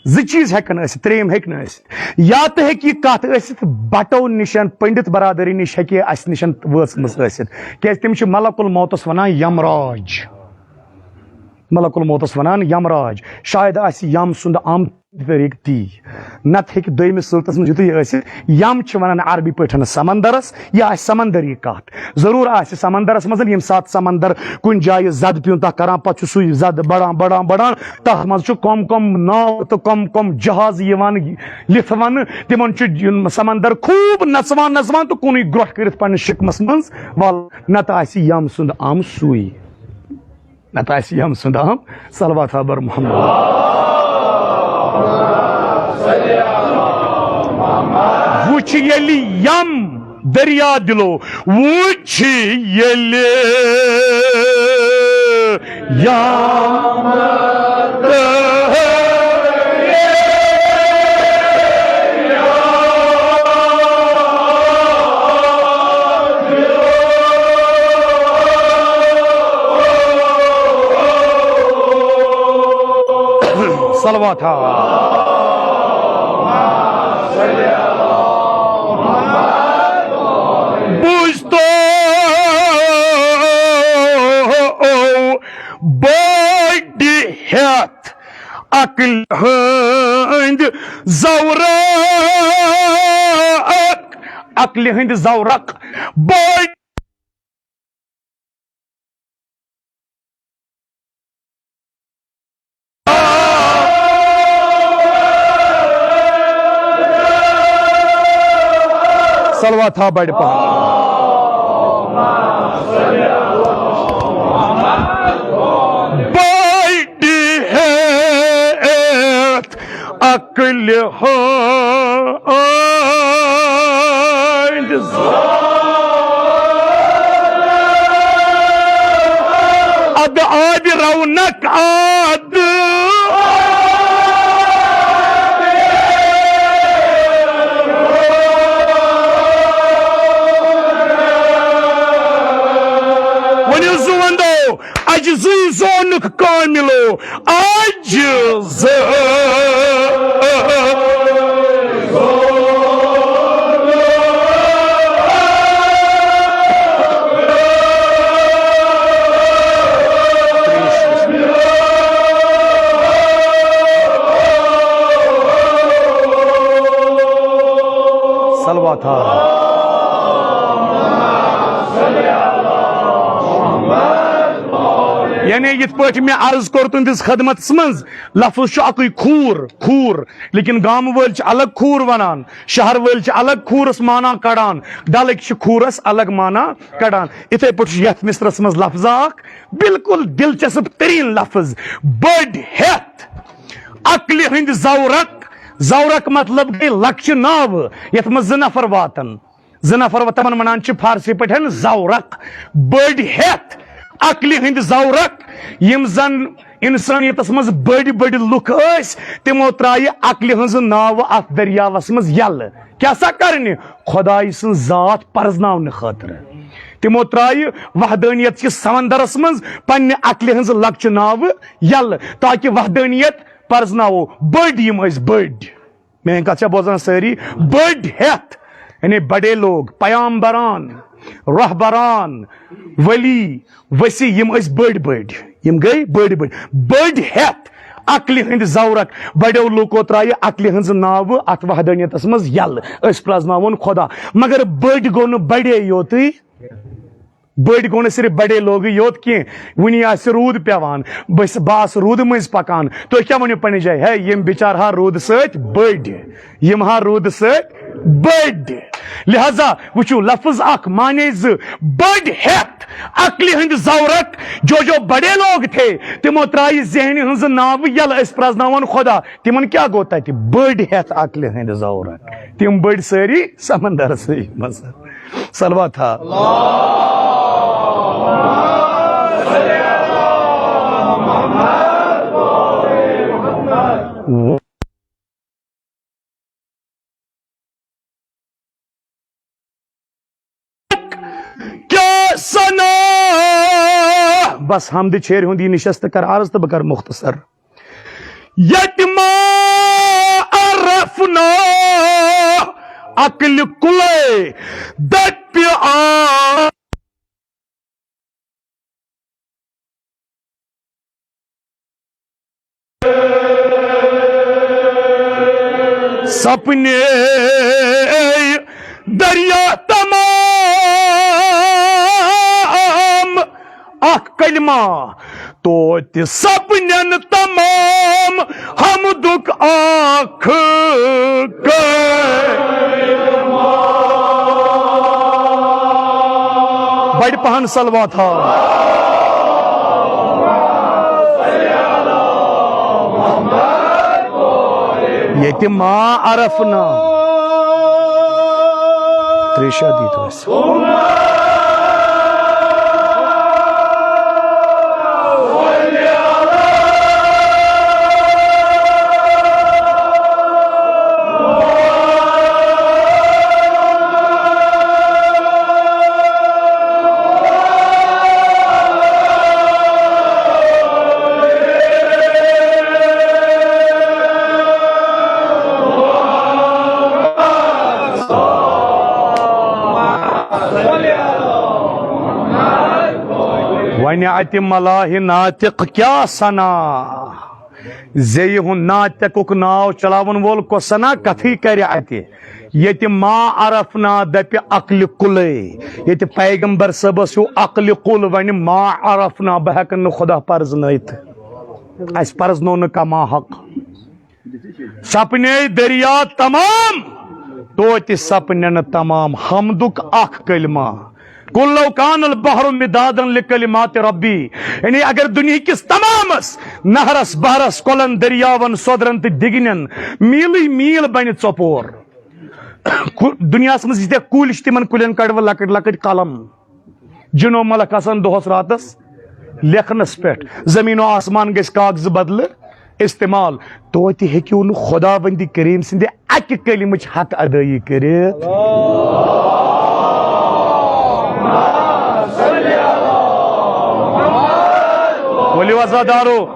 زٕ چیٖز ہٮ۪کن ٲسِتھ، ترٛیٚیِم ہیٚکہِ نہٕ ٲسِتھ۔ یا تہٕ ہیٚکہِ یہِ کتھ ٲسِتھ بٹو نِشن، پنڈت برادری نِش ہیٚکہِ یہِ اسہِ نِشن وٲژمٕژ ٲسِتھ، کیازِ تِم چھِ ملک الموتس ونان یمراج۔ ملک الموتس ونان یمراج۔ شاید آسہِ یم سُنٛد ام طریٖقہٕ تی، نتہٕ ہیٚکہِ دوٚیمِس صوٗرتس منٛز یُتُے ٲسِتھ۔ یم چھِ ونان عربی پٲٹھۍ سمندرس، یہِ آسہِ سمندری کتھ۔ ضروٗر آسہِ سمندرس منٛز، ییٚمہِ ساتہٕ سمندر کُنہِ جایہِ زد پیوٚن تتھ کران، پتہٕ چھُ سُے زد بڑان، بڑان، بڑان، تتھ منٛز چھُ کم کم ناو تہٕ کم کم جہاز یِوان لِتھونہٕ۔ تِمن چھُ سمندر خوٗب نژوان، نژوان تہٕ کُنُے گرٛۄٹھ کٔرِتھ پننِس شِکمس منٛز ول، نتہٕ آسہِ یم سُنٛد ام سُے۔ نتہٕ آسہِ یم سُنٛد ام۔ صلوات ہا بر محمد۔ وُچھ ییٚلہِ یم دریا دِلو، وُچھ ییٚلہِ یم دریا صلوات ہا۔ بٔڑۍ ہٮ۪تھ عقلہِ ہٕنٛدۍ زورق، عقلہِ ہٕنٛدۍ زورق، بٔڑۍ۔ صلوات ہا بڑِ پہن۔ بڑِ ہیت عقلہِ ہٕنٛدۍ۔ ادٕ آبِ رونق ادٕ۔ ؤنِو زٕ وندو۔ عجزی زونُک کاملو عجز۔ صلوات۔ یعنی یِتھ پٲٹھۍ مےٚ عرض کوٚر تُہنٛدِس خدمتس منٛز، لفظ چھُ اکُے، کھوٗر، کھوٗر۔ لیکن گامہٕ وٲلۍ چھِ الگ کھوٗر ونان، شہر وٲلۍ چھِ الگ کھوٗرس معنی کڑان، ڈلٕکۍ چھِ کھوٗرس الگ معنی کڑان۔ یِتھے پٲٹھۍ چھُ یتھ مصرس منٛز لفظہ اکھ، بالکل دلچسپ ترین لفظ، بٔڑۍ ہٮ۪تھ عقلہِ ہٕنٛدۍ زورق۔ زورق مطلب گٔے لۄکچہِ ناوٕ، یتھ منٛز زٕ نفر واتن۔ زٕ نفر و-، تمن ونان چھِ فارسی پٲٹھۍ زورق، بٔڑۍ ہٮ۪تھ عقلہِ ہٕنٛدۍ زورق، یِم زن انسانیتس منٛز بٔڑۍ بٔڑۍ لُکھ ٲسۍ، تِمو ترایہِ عقلہِ ہٕنٛز ناوٕ اتھ دٔریاوس منٛز یلہٕ۔ کیٛاہ سا کرنہِ؟ خۄدایہِ سٕنٛز ذات پرزناونہٕ خٲطرٕ۔ تِمو ترایہِ وحدانیت کِس سمندرس منٛز پننہِ عقلہِ ہٕنٛز لۄکچہِ ناوٕ یلہٕ، تاکہِ وحدانیت پرزناوو۔ بٔڑۍ یِم ٲسۍ، بٔڑۍ۔ میٲنۍ کتھ چھا بوزان سٲری؟ بٔڑۍ ہٮ۪تھ، یعنی بڑے لوگ، پیامبران، رہبران، ولی، وسی، یِم ٲسۍ بٔڑۍ بٔڑۍ، یِم گٔے بٔڑۍ بٔڑۍ۔ بٔڑۍ ہٮ۪تھ عقلہِ ہٕنٛدۍ زورق، بڑیو لوٗکو ترایہِ عقلہِ ہٕنٛز ناوٕ اتھ وحدانیتس منٛز یلہٕ، أسۍ پرزناوون خۄدا۔ مگر بٔڑۍ گوٚو نہٕ بڑے یوتٕے، بٔڑۍ گوٚو نہٕ صرف بڑے لوگٕے یوت کینٛہہ، وُنی آسہِ روٗد پٮ۪وان، بہٕ آسہٕ، بہٕ آسہٕ روٗدٕ مٔنٛزۍ پکان۔ تُہۍ کیٛاہ ؤنِو پننہِ جایہِ؟ ہے، یِم بِچار ہا روٗدٕ سۭتۍ بٔڑۍ، یِم ہا روٗدٕ سۭتۍ بٔڑۍ۔ لہذا وٕچھِو، لفظ اکھ، معنی زٕ، بٔڑۍ ہٮ۪تھ عقلہِ ہٕنٛدۍ زورق، جو جو بڑے لوگ تھے، تِمو ترایہِ ذہنہِ ہٕنٛزٕ ناوٕ یلہٕ، أسۍ پرزناوون خۄدا۔ تِمن کیٛاہ گوٚو تتہِ؟ بٔڑۍ ہٮ۪تھ عقلہِ ہٕنٛدۍ زورق، تِم بٔڑۍ سٲری سمندرسٕے منٛز۔ صلوات ہا۔ کیا ثنا۔ بس حمد چھیرِ ہُنٛد یہِ نشست کر عرض تہٕ بہٕ کر مختصر۔ یتہِ ما عرفنا عقل کُلے دپہِ آ۔ سپنے دریا تمام اکھ کلمہ، توتہِ سپنن تمام حمدُک اکھ۔ بڑِ پہن صلوات ہا۔ یتہِ ما عرفنا۔ تریشہ دیٖتو اَسہِ۔ وۄنۍ اتہِ ملاحِ ناطق کیٛاہ سنا؟ زیٚیہِ ہُنٛد ناطقُک ناو چلاون وول کۄس سنا کتھٕے کرِ اتہِ؟ ییٚتہِ ما عرفنا دپہِ عقلِ کُلے، ییٚتہِ پیغمبر صٲبس ہیوٗ عقلِ کُل ونہِ ما عرفنا، بہٕ ہٮ۪کہٕ نہٕ خدا پرزنٲیِتھ۔ اسہِ پرزنوو نہٕ کانٛہہ ما حق۔ سپنے دریا تمام، توتہِ سپنہِ نہٕ تمام حمدُک اکھ کلمہ۔ قل لو کان البحر مدادا لکلمات ربی، یعنی اگر دُنیہکِس تمامس نہرس، بحرس، کۄلن، دٔریاون، سۄدرن تہٕ دِگنٮ۪ن میٖلٕے میٖل بنہِ ژۄپور۔ کُ-، دُنیاہس منٛز ییٖتیٛاہ کُلۍ چھِ، تِمن کُلٮ۪ن کڑٕ بہٕ لۄکٕٹۍ لۄکٕٹۍ قلم۔ جِن و ملک آسن دۄہس راتس لیکھنس پٮ۪ٹھ، زمین و آسمان گژھِ کاغذٕ بدلہٕ استعمال۔ توتہِ ہیٚکِو نہٕ خداوندِ کریم سٕنٛدِ اکہِ کلمٕچ حق ادٲیی کٔرِتھ۔ ؤلِو عزادارو،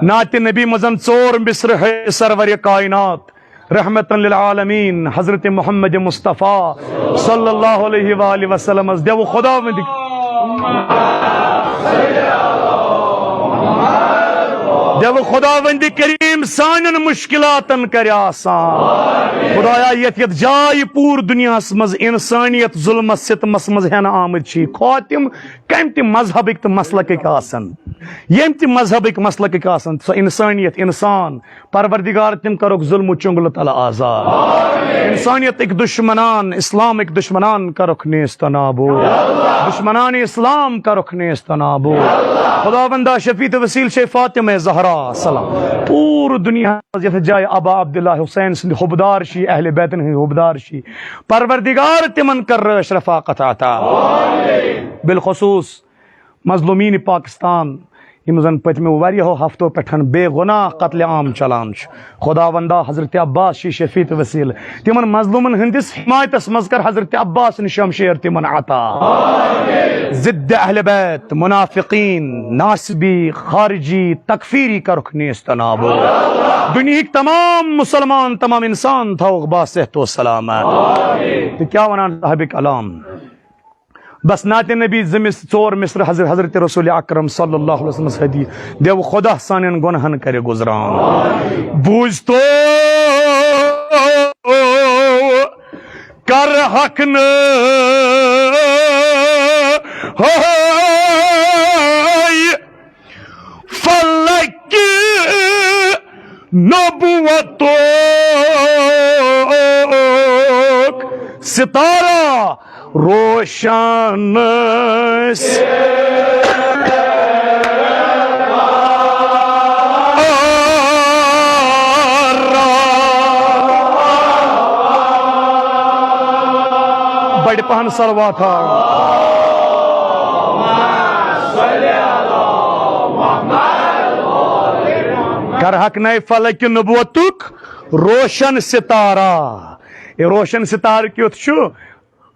نعتِ نبی منٛز ژور مصرٕ ہے سرور کائنات، رحمتاً للعالمین حضرت محمد مصطفیٰ صلی اللہ علیہ وآلہ وسلمس۔ دیو خداوند، دیو خداوند کریم سانٮ۪ن مشکلاتن کرِ آسان۔ خدایا، یتھ یتھ جایہِ پوٗرٕ دُنیاہس منٛز انسانیت ظلمس ستمس منٛز ہٮ۪نہٕ آمٕتۍ چھِ، خواہ تِم کمہِ تہِ مذہبٕکۍ تہٕ مسلکٕکۍ آسن، ییٚمہِ تہِ مذہبٕکۍ مسلکٕکۍ آسن، سۄ انسانیت، انسان، پروردگار، تِم کرُکھ ظلم و چنگلہٕ تلہٕ آزاد۔ انسانیتٕکۍ دشمنان، اسلامٕکۍ دشمنان کرُکھ نیست و نابود۔ دشمنان اسلام کرُکھ نیست و نابود۔ خداوندا، شفیع تہٕ وسیل چھے فاطمہ زہرا سلام۔ پوٗرٕ دُنیاہس منٛز یتھ جایہِ ابا عبداللہ حسین سٕنٛدۍ حُبدار چھِ، اہل بیتن ہٕنٛدۍ حُبدار چھِ، پروردگار، تِمن کر رٲچھ رفاقت عطا۔ بالخصوص مظلومین پاکستان، یِم زن پٔتمیو واریاہو ہفتو پٮ۪ٹھ بے گناہ قتل عام چلان چھُ، خداوندا، حضرت عباس چھِ شفیع تہٕ وسیل، تِمن مظلومن ہٕنٛدِس حمایتس منٛز کر حضرت عباس سٕنٛدۍ شمشیر تِمن عطا۔ ضد اہل بیت، منافقین، ناصبی، خارجی، تکفیری کرُکھ نیست و نابود۔ دُنیہٕکۍ تمام مسلمان، تمام انسان تھاوُکھ باصحت و سلامت۔ تہٕ کیٛاہ ونان صاحب کلام؟ بس نعتِ نبی زٕ مص-، ژور مصرٕ حضر-، حضرت رسول اکرم صلی اللہ علیہ وسلم حدیث، دیو خدا سانٮ۪ن گۄنہن کرِ گُزران۔ بوٗزتو کرہکھ نہٕ ہاے فلک نبوتُک ستارہ روشن۔ بڑِ پہن صلوات ہاو۔ کرہکھ نَے فلک نبوتُک روشن ستارہ۔ اے روشن ستارہ کیُتھ چھُ؟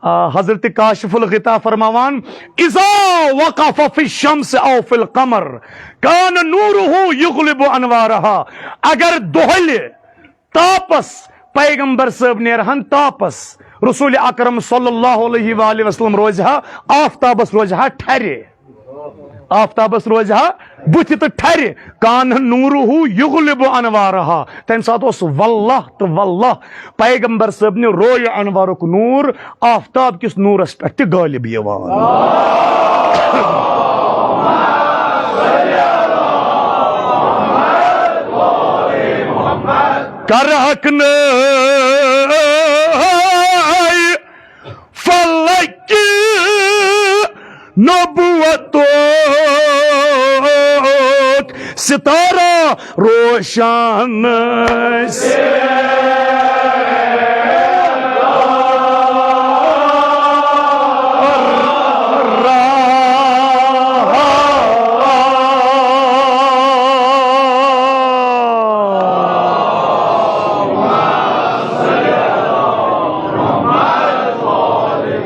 آ، حضرت کاشف الغطا فرماوان، اذا وقف فی الشمس او فی القمر کان نورہ یغلب انوارہا۔ اگر دۄہلہِ تاپس پیغمبر صٲب نیرہن تاپس، رسول اکرم صلی اللہ علیہ وآلہ وسلم روزِ ہا آفتابس، روزِ ہا ٹھرِ، آفتابس روزِ ہا بُتھِ تہٕ ٹھرِ، کان نورہ یغلب انوارہا۔ تمہِ ساتہٕ اوس واللہ تہٕ واللہ پیغمبر صٲبنہِ رویہِ انوارُک نور آفتاب کِس نورس پٮ۪ٹھ تہِ غٲلب یِوان۔ کرہکھ نَے فلک نبوتُک ستارہ روشن۔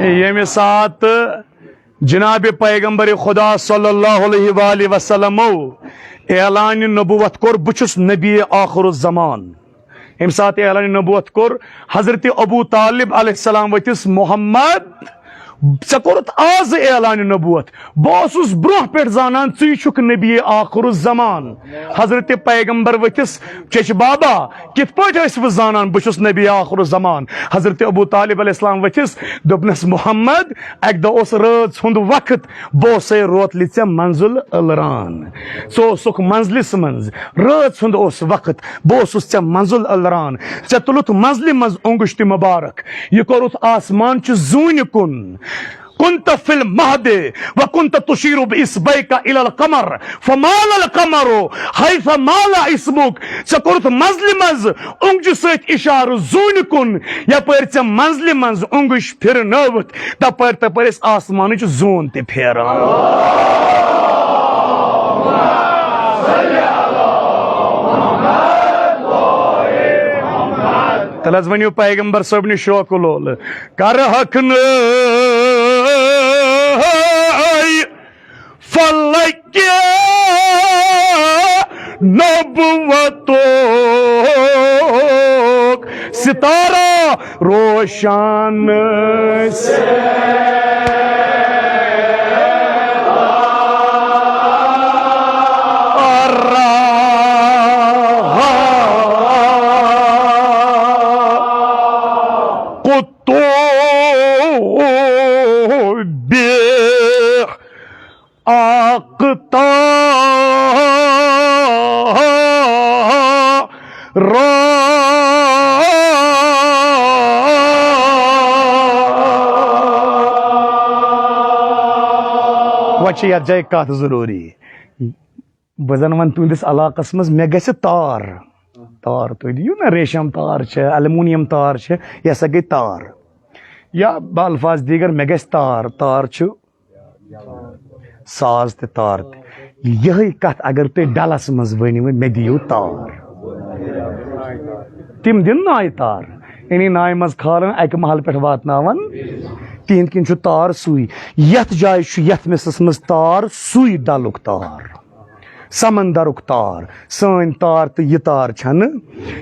ییٚمہِ ساتہٕ جناب پیغمبر خدا صلی اللہ علیہ وآلہ وسلمو اعلان نبوت کوٚر، بہٕ چھُس نبی آخر الزمان۔ ییٚمہِ ساتہٕ اعلان نبوت کوٚر، حضرت ابو طالب علیہ السلام ؤتھِس، محمد، ژےٚ کوٚرُتھ آز اعلان نبوت، بہٕ اوسُس برونٛہہ پٮ۪ٹھ زانان ژٕے چھُکھ نبی آخر الزمان۔ حضرت پیغمبر ؤتھِس چچہِ بابا، کِتھ پٲٹھۍ ٲسۍ بہٕ زانان بہٕ چھُس نبی آخر الزمان؟ حضرت ابو طالب علیہ السلام ؤتھِس، دوٚپنَس، محمد، اَکہِ دۄہ اوس رٲژ ہُنٛد وقت، بہٕ اوسَے روتلہِ ژےٚ منزل ألران۔ ژٕ اوسُکھ منزلِس منٛز، رٲژ ہُنٛد اوس وقت، بہٕ اوسُس ژےٚ منزل ألران۔ ژےٚ تُلُتھ منزلہِ منٛز اوٚنٛگُج تہِ مُبارک، یہِ کوٚرُتھ آسمان چہِ زوٗنہِ کُن۔ كنت في المهد وكنت تشير بإصبعك إلى القمر فمال القمر حيث مال اسمك۔ ژےٚ کوٚرُتھ منزلہِ منٛز اوٚنٛگجہِ سۭتۍ اِشارٕ زوٗنہِ کُن، یپٲرۍ ژےٚ منزلہِ منٛز اوٚنٛگُج پھِرنٲوِتھ، تپٲرۍ تپٲرۍ ٲسۍ آسمانٕچ زوٗن تہِ پھیران۔ تیٚلہِ حظ ؤنِو پیغمبر صٲبنہِ شوقہٕ لولہٕ، کرہکھ نہٕ فلک نبوتُک ستارہ روشن سے رہا۔ قطب اقطار۔ وۄنۍ چھِ یتھ جایہِ کتھ ضروٗری۔ بہٕ زن ونہٕ تُہنٛدِس علاقس منٛز، مےٚ گژھِ تار۔ تار، تُہۍ دِیِو نا، ریشم تار چھِ، المونیم تار چھِ، یہِ ہسا گٔے تار۔ یا بہٕ الفاظ دیگر، مےٚ گژھِ تار۔ تار چھُ ساز تہِ تار تہِ۔ یِہے کتھ اگر تُہۍ ڈلس منٛز ؤنِو، مےٚ دِیِو تار۔ تِم دِن نایہِ تار۔ یعنی نایہِ منٛز کھالان، اکہِ محلہٕ پٮ۪ٹھ واتناوان۔ تِہنٛدۍ کِنۍ چھُ تار سُے۔ یتھ جایہِ چھُ، یتھ مِسس منٛز تار، سُے ڈلُک تار۔ سمندرُک تار۔ سٲنۍ تار تہٕ یہِ تار چھنہٕ،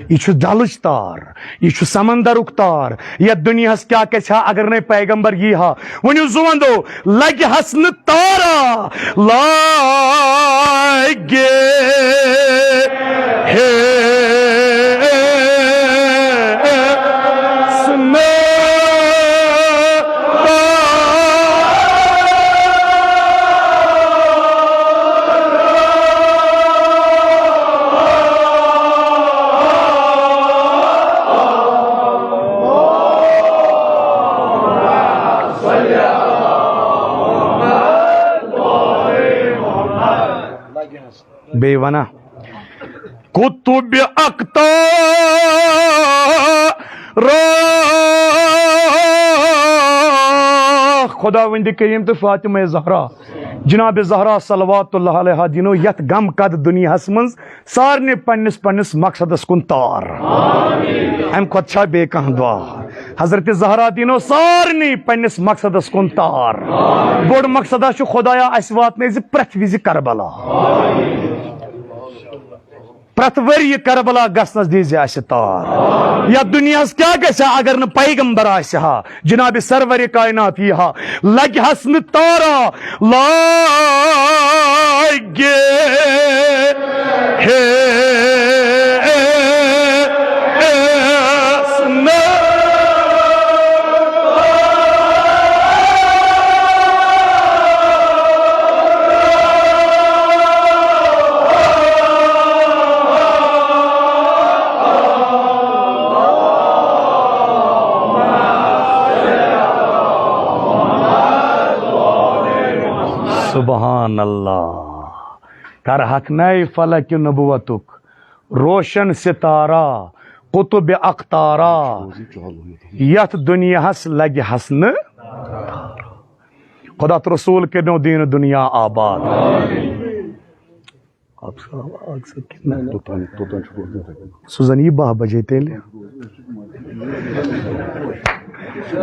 یہِ چھُ ڈلٕچ تار، یہِ چھُ سمندرُک تار۔ یتھ دُنیاہس کیٛاہ گژھِ ہا اگر نے پیغمبر یی ہا؟ ؤنِو زُوندو، لگہِ ہس نہٕ تارا، لگہِ ہے بیٚیہِ وَنہ، قطب اقطار۔ خداوند کریم تہٕ فاطمہ زہرا، جناب زہرا صلوات اللہ علیہا دینو یتھ غم کد دنیاہس منٛز سارنٕے پننِس پننِس مقصدس کُن تار۔ امہِ کھۄتہٕ چھا بیٚیہِ کانٛہہ دعا؟ حضرت زہرا دینو سارنٕے پننِس مقصدس کُن تار۔ بوٚڑ مقصدا چھُ خدایا اسہِ واتنٲے زِ پرٛٮ۪تھ وِزِ کربلا۔ پرٛٮ۪تھ ؤرۍ یہِ کربلا گژھنس دیٖزِ اسہِ تار۔ یتھ دُنیاہس کیٛاہ گژھِ ہا اگر نہٕ پیغمبر آسہِ ہا، جناب سرور کائنات یی ہا، لگہِ ہس نہٕ تارا، لگہِ ہے سبحان اللہ۔ کرہکھ نَے فلک نبوتُک روشن ستارہ، قطب اقطارہ، یتھ دنیاہس لگہِ ہس نہٕ۔ خدا تہٕ رسول کٔرنو دین دنیا آباد۔ سُہ زن یی باہ بجے تیٚلہِ۔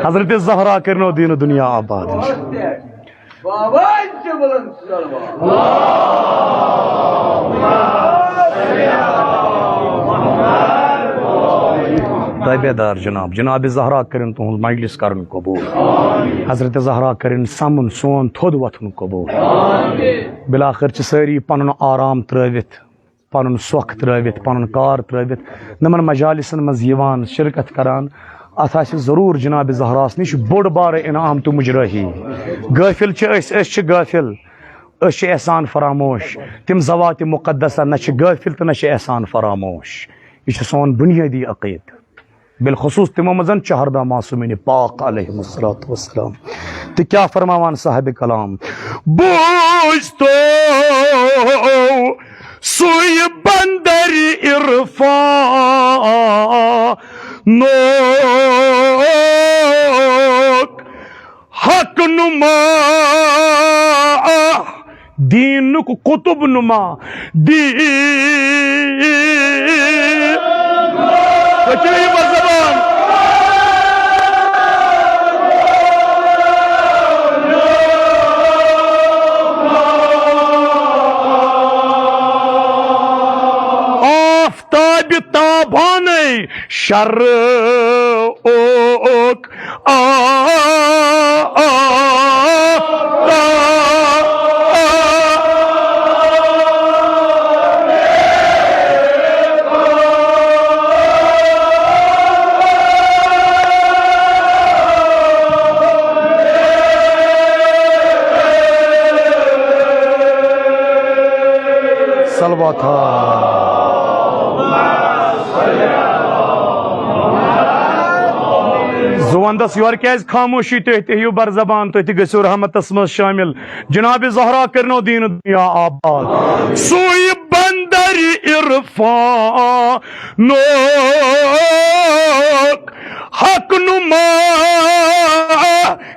حضرت زہرا کٔرنو دین دنیا آباد۔ بابا، تابعدار جناب، جناب زہرا کٔرِن تُہُنٛد مجلس کرُن قبول۔ حضرت زہرا کٔرِن سمُن سون تھوٚد وۄتھُن قبول۔ بالآخر چھِ سٲری پنُن آرام ترٲوِتھ، پنُن سۄکھ ترٲوِتھ، پنُن کار ترٲوِتھ، نمن مجالسن منٛز یِوان، شرکت کران۔ اتھ آسہِ ضروٗر جناب زہراہس نِش بوٚڑ بارٕ انعام تہٕ مجرٲہی۔ غٲفِل چھِ أسۍ، أسۍ چھِ غٲفِل، أسۍ چھِ احسان فراموش۔ تِم ذوات مقدسہ نہ چھِ غٲفِل تہٕ نہ چھِ احسان فراموش۔ یہِ چھُ سون بُنیٲدی عقیدٕ۔ بالخصوص تِمو منٛز چہردہ معصومین پاک علیہ الصلوۃ والسلام۔ تہٕ کیٛاہ فرماوان صاحب کلام؟ بوٗزتو سُے بندر عرفانُک حق نما، دینُک قطب نما، دین۔ پٔکِو یہِ بس زبان۔ آفتاب تابانَے شرق آ، آ، آ۔ صلوات ہا۔ زُوندس یورٕ کیازِ خاموشی؟ تُہۍ تہِ ہیٚیِو بر زبان، تُہۍ تہِ گٔژھِو رحمتس منٛز شٲمِل۔ جناب زہرا کٔرنو دیٖن دُنیا آباد۔ سُے بندر عرفانُک حق نما،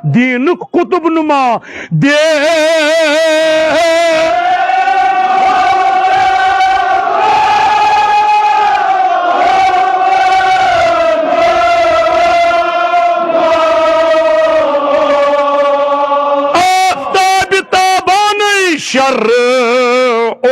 دینُک قطب نما، دے۔ آفتاب تابانَے شرق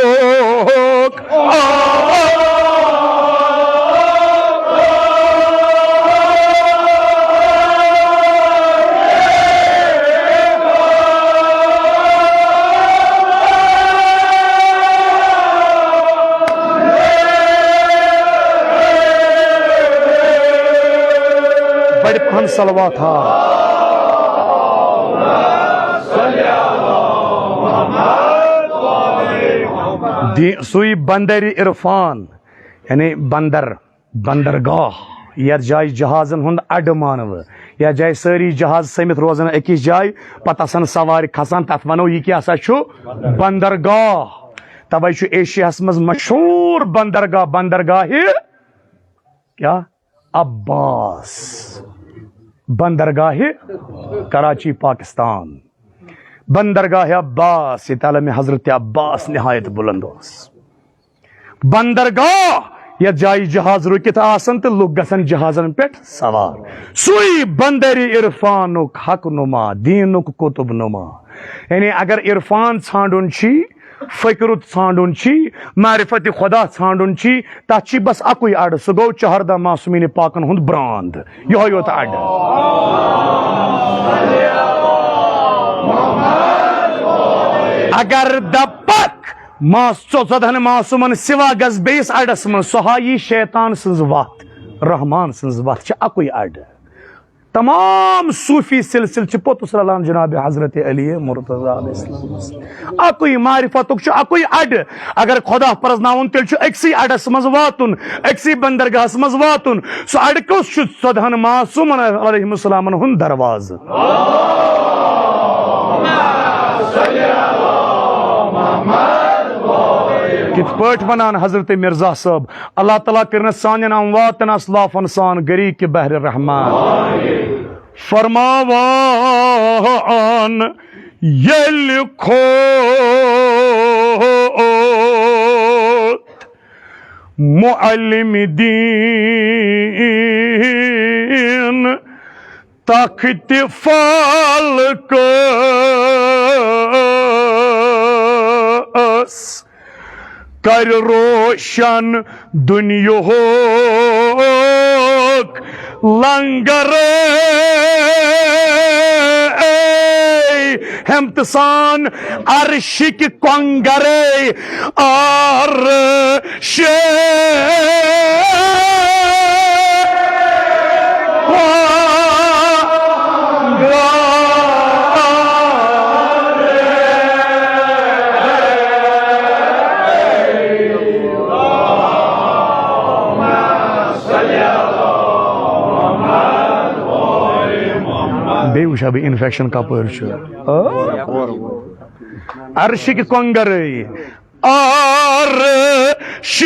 بڑِ پہن صلوات ہا۔ دی-، سُے بندر عرفان، یعنی بندر، بندرگاہ، یتھ جایہِ جہازن ہُنٛد اڈٕ مانو، یتھ جایہِ سٲری جہاز سٔمِتھ روزان أکِس جایہِ، پتہٕ آسان سوارِ کھسان، تتھ ونو یہِ کیٛاہ سا چھُ؟ بندرگاہ۔ توے چھُ ایشیاہس منٛز مشہوٗر بندرگاہ، بندرگاہ کیٛاہ؟ عباس۔ بندرگاہ کراچی، پاکستان۔ بندرگاہ عباس، ییٚتہِ عالم حضرت عباس نہایت بلند اوس۔ بندرگاہ، یتھ جایہِ جہاز رُکِتھ آسن تہٕ لُکھ گژھن جہازن پٮ۪ٹھ سوار۔ سُے بندر عرفانُک حق نما، دینُک قطب نما۔ یعنی اگر عرفان ژھانڈُن چھی، فکرُت ژھانڈُن چھی، معرفت خدا ژھانڈُن چھی، تتھ چھی بس اکُے اڈٕ، سُہ گوٚو چہردہ معصومین پاکن ہُنٛد براند۔ یہوے یوت اڈ۔ اگر دپکھ، ماس-، ژو-، ژۄدہن معصومن سوا گژھ بیٚیِس اڈس منٛز، سۄ ہا یی شیطان سٕنٛز وتھ، رحمان سٕنٛز وتھ چھِ اکُے اڈ۔ تمام صوفی سلسلہٕ چھِ پوٚتُس رلان جناب حضرت علی مرتضی علیہ السلام۔ اکُے معرفتُک چھُ اکُے اڈٕ۔ اگر خدا پرزناوُن، تیٚلہِ چھُ أکسٕے اڈس منٛز واتُن، أکسٕے بندرگاہس منٛز واتُن۔ سُہ اڈٕ کُس چھُ؟ ژۄدہن معصومن علیہم السلامن ہُنٛد دروازٕ۔ کِتھ پٲٹھۍ ونان حضرت مرزا صٲب، اللہ تعالیٰ کٔرِنَس سانٮ۪ن امواتن اسلافن سان غریق بحر رحمان۔ فرماوان ییٚلہِ کھوت معلم دین تخت فلقس، کر روشن دنیاہُک لنگر ہمت سان عرشک کۄنگرے عرش۔ بیٚیہِ وٕچھا بہٕ انفیکشن کپٲرۍ چھُ۔ عرشٕکۍ کۄنٛگرٕے عرش۔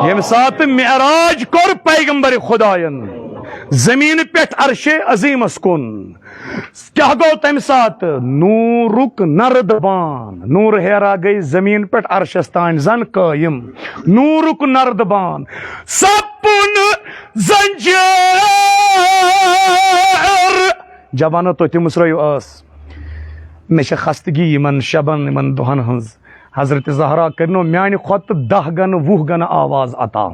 ییٚمہِ ساتہٕ معراج کوٚر پیغمبر خدایَن زمین پٮ۪ٹھ عرش عظیمس کُن، کیٛاہ گوٚو تَمہِ ساتہٕ؟ نوٗرُک نرد بان، نوٗر ہیرا گٔے زمین پٮ۪ٹھ عرشس تانۍ زن قٲیِم۔ نوٗرُک نرد بان، سپُن زنجیر۔ جوانو، تُہۍ تہِ مُژرٲیِو ٲس۔ مےٚ چھےٚ خستگی یِمن شبن، یِمن دۄہن ہٕنٛز۔ حضرت زہرا کٔرنو میانہِ کھۄتہٕ دَہ گنہٕ، وُہ گنہٕ آواز عطا۔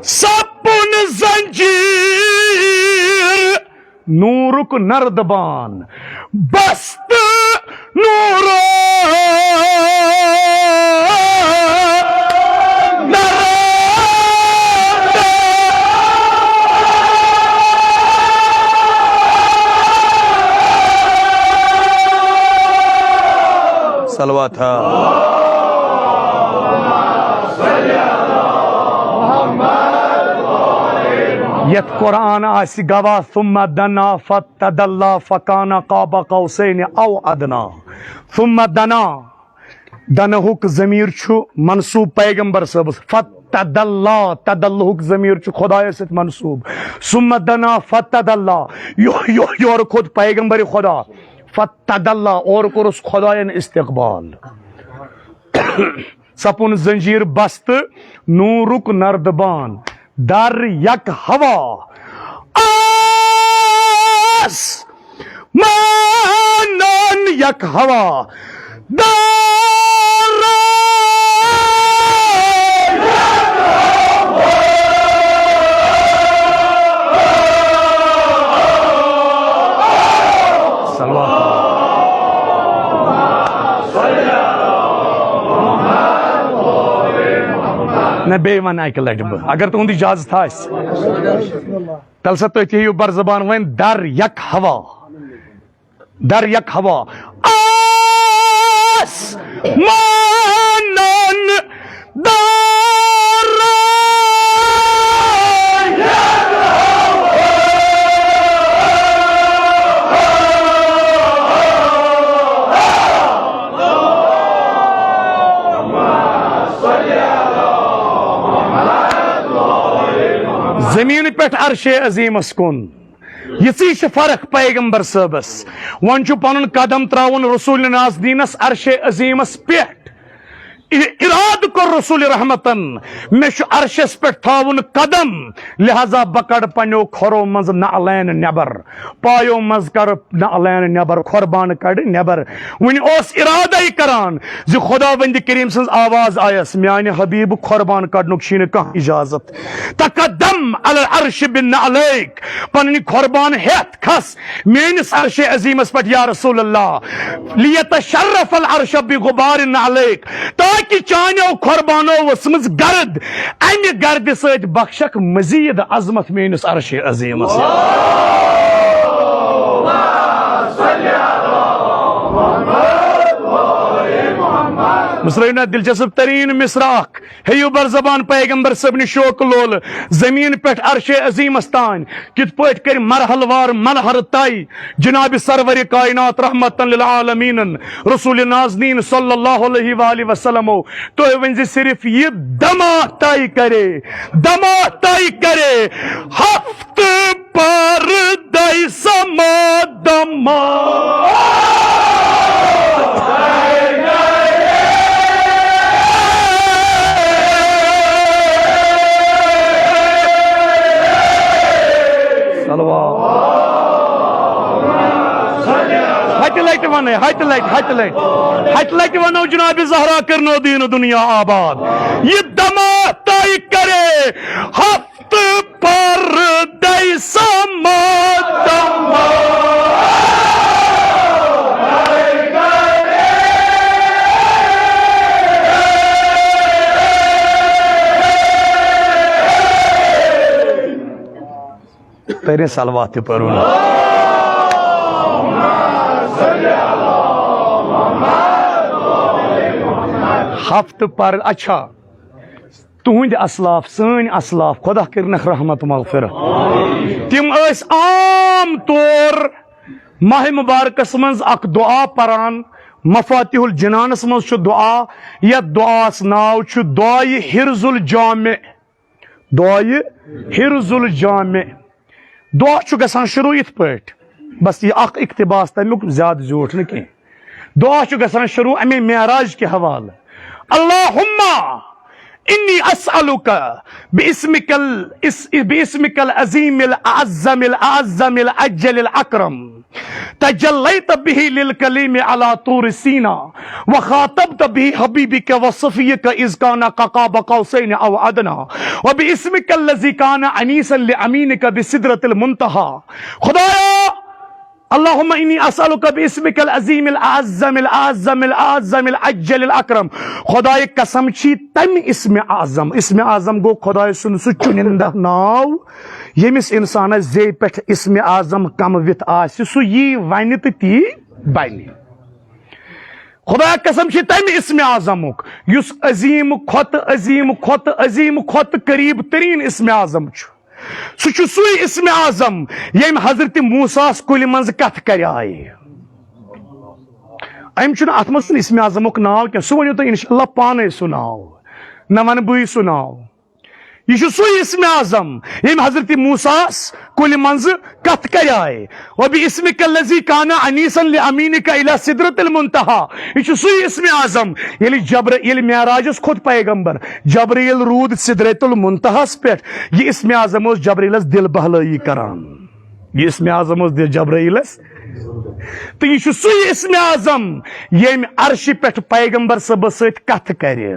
سپُن زنجیر نوٗرُک نردبان، بست نوٗر۔ صلوات۔ یتھ قرآن آسہِ گواہ، ثم دنا فتدلا فکان قاب قوسین او ادنا۔ ثم دنا، دنہُک ضمیر چھُ منصوب پیغمبر صٲبس۔ فتدلا، تدلہُک ضمیر چھُ خدایس سۭتۍ منصوب۔ ثم دنا فتدلا، یو-، یو-، یورٕ کھوٚت پیغمبر خدا۔ فتدلا، اورٕ کوٚرُس خداین استقبال۔ سپُن زنجیر بست نوٗرُک نردبان، در یک ہوا آس مانان یک ہوا دارا۔ صلوات۔ نہ، بیٚیہِ وَنہٕ اَکہِ لَٹہِ بہٕ، اگر تُہُنٛد اِجازت آسہِ۔ تَلہٕ سا تُہۍ تہِ ہیٚیِو بر زبان وۄنۍ، در یک ہوا۔ در یک ہوا آس مانان دارا۔ زمین پٮ۪ٹھ عرش عظیمس کُن۔ یِژٕے چھِ فرق پیغمبر صٲبس۔ وۄنۍ چھُ پنُن قدم تراوُن رسول نازنینس عرش عظیمس پٮ۪ٹھ۔ ارادٕ کوٚر رسول رحمتن، مےٚ چھُ عرشس پٮ۪ٹھ تھاوُن قدم، لہذا بہٕ کڑٕ پننیو کھۄرو منٛزٕ نعلین نٮ۪بر، پایو منٛزٕ کڑٕ نعلین نٮ۪بر، قربان کڑٕ نٮ۪بر۔ وۄنۍ اوس ارادے کران زِ خداوند کریم سٕنٛز آواز آیس، میانہِ حبیب، قربان کڑنُک چھُے نہٕ کانٛہہ اجازت۔ تقدم علی العرش بنعلیک، پنٕنۍ قربان ہٮ۪تھ کھس میٲنِس عرش عظیمس پٮ۪ٹھ یا رسول اللہ، لیتشرف العرش بغبار نعلیک، تاکہ چانیو قربانو ؤژھمٕژ گرد، امہِ گردِ سۭتۍ بخشکھ مزید عظمت میٲنِس عرش عظیمس۔ مصرعی نا دلچسپ ترین مصرع اکھ۔ ہیٚیِو بر زبان پیغمبر صٲبنہِ شوقہٕ لولہٕ زمین پٮ۪ٹھ عرش عظیمس تام کِتھ پٲٹھۍ کٔرۍ مرحلہٕ وار منحر طے جناب سرور کائنات رحمتن للعالمینن رسول نازنین صلی اللہ علیہ وآلہ وسلمو۔ تُہۍ ؤنۍ زِ صرف یہِ دما طے کرے، دما طے کرے، ہفتہٕ پردے سما دما۔ ونے، ہتہِ لٹہِ، ہتہِ لٹہِ، ہتہِ لٹہِ ونو جناب زہرا کرنو دین دنیا آباد۔ یہ دمہ طے کرے ہفت پردے سما دمہ۔ ترِ صلوات تہِ پرُن۔ ہفتہٕ پر، اچھا، تُہنٛدۍ اسلاف، سٲنۍ اسلاف، خدا کٔرنکھ رحمت مغفرت۔ تِم ٲسۍ عام طور ماہ مبارکس منٛز اکھ دعا پران، مفاتیح الجنانس منٛز چھُ دعا، یتھ دعاہس ناو چھُ دعایہِ حرز الجامع۔ دعایہِ حرز الجامع۔ دعا چھُ گژھان شروع یِتھ پٲٹھۍ، بس یہِ اکھ اقتباس تمیُک، زیادٕ زیوٗٹھ نہٕ کینٛہہ۔ دعا چھُ گژھان شروع اَمے معراج کہِ حوالہٕ۔ اللہم انی اسألک باسمک ال-، اس-، باسمک العظیم الاعظم الاعظم الاجل الاکرم۔ تجلیت به للکلیم علی طور سینا وخاطبت به حبیبک وصفیک اذ کان قاب قوسین او ادنا وباسمک الذی کان انیسا لامینک بسدرۃ المنتہی۔ خدایا، اللہم انی اسألک باسمک العظیم الاعظم الاعظم الاعظم الاجل الاکرم۔ خدایہِ قسم چھی تمہِ اسم اعظم، اسم اعظم گوٚو خدایہِ سُنٛد سُہ چُنندہ ناو، ییٚمِس اِنسانس زیٚیہِ پٮ۪ٹھ اسم اعظم کم وِتھ آسہِ، سُہ یی ونہِ تہٕ تی بنہِ۔ خدایہِ قسم چھِ تمہِ اسم اعظمُک، یُس عظیم کھۄتہٕ عظیم کھۄتہٕ عظیم کھۄتہٕ قریب ترین اسم اعظم چھُ۔ سُہ چھُ سُے اسم اعظم، ییٚمۍ حضرت موسیٰ ہس کُلہِ منٛز کتھ کرے۔ أمۍ چھُنہٕ اتھ منٛز چھُنہٕ اسم اعظمُک ناو کینٛہہ، سُہ ؤنِو تُہۍ انشاءاللہ پانے سُہ ناو، نہ ونہٕ بٕے سُہ ناو۔ یہِ چھُ سُے اسم اعظم، ییٚمۍ حضرت موسیٰ ہس کُلہِ منٛز کتھ کرے۔ وباسمک الذی کان انیسا لامینک الی سدرۃ المنتہی۔ یہِ چھُ سُے اسم اعظم، ییٚلہِ جبر-، ییٚلہِ معراجس کھوٚت پیغمبر، جبرائیل روٗد سدرۃ المنتہس پٮ۪ٹھ۔ یہِ اسم اعظم اوس جبرائیلس دل بہلٲیی کران۔ یہِ اسم اعظم اوس دِ-، جبرائیلس۔ تہٕ یہِ چھُ سُے اسم اعظم، ییٚمۍ عرشہِ پٮ۪ٹھ پیغمبر صٲبس سۭتۍ کتھ کرِ۔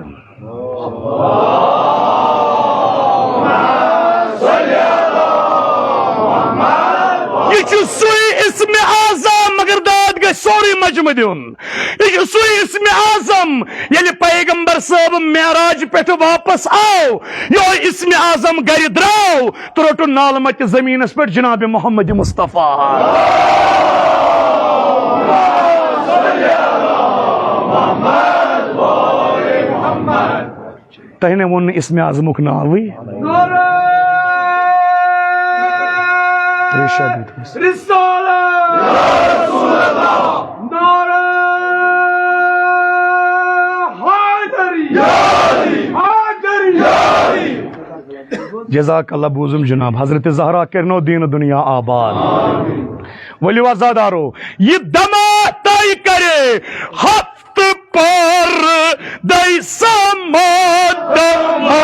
یہِ چھُ سُے اسم اعظم، مگر داد گژھِ سورُے مجمع دیُن۔ یہِ چھُ سُے اسم اعظم، ییٚلہِ پیغمبر صٲب معراج پٮ۪ٹھ واپس آو، یِہوٚے اسم اعظم گرِ درٛاو تہٕ روٚٹُن نالہٕ متہِ زٔمیٖنس پٮ۪ٹھ جناب محمد مصطفیٰ۔ تۄہہِ نے ووٚن نہٕ اسم اعظمُک ناوٕے۔ نعرہ ترٛےٚ شےٚ گٔے تھوڑا۔ رسالت۔ نعرہ حیدری۔ حیدری۔ جزاک اللہ، بوزم جناب، حضرت زہرا کرنو دین دنیا آباد۔ ؤلِو عزادارو، یہِ دمہ طے کرے ہفتہٕ پر دے سما دمہ۔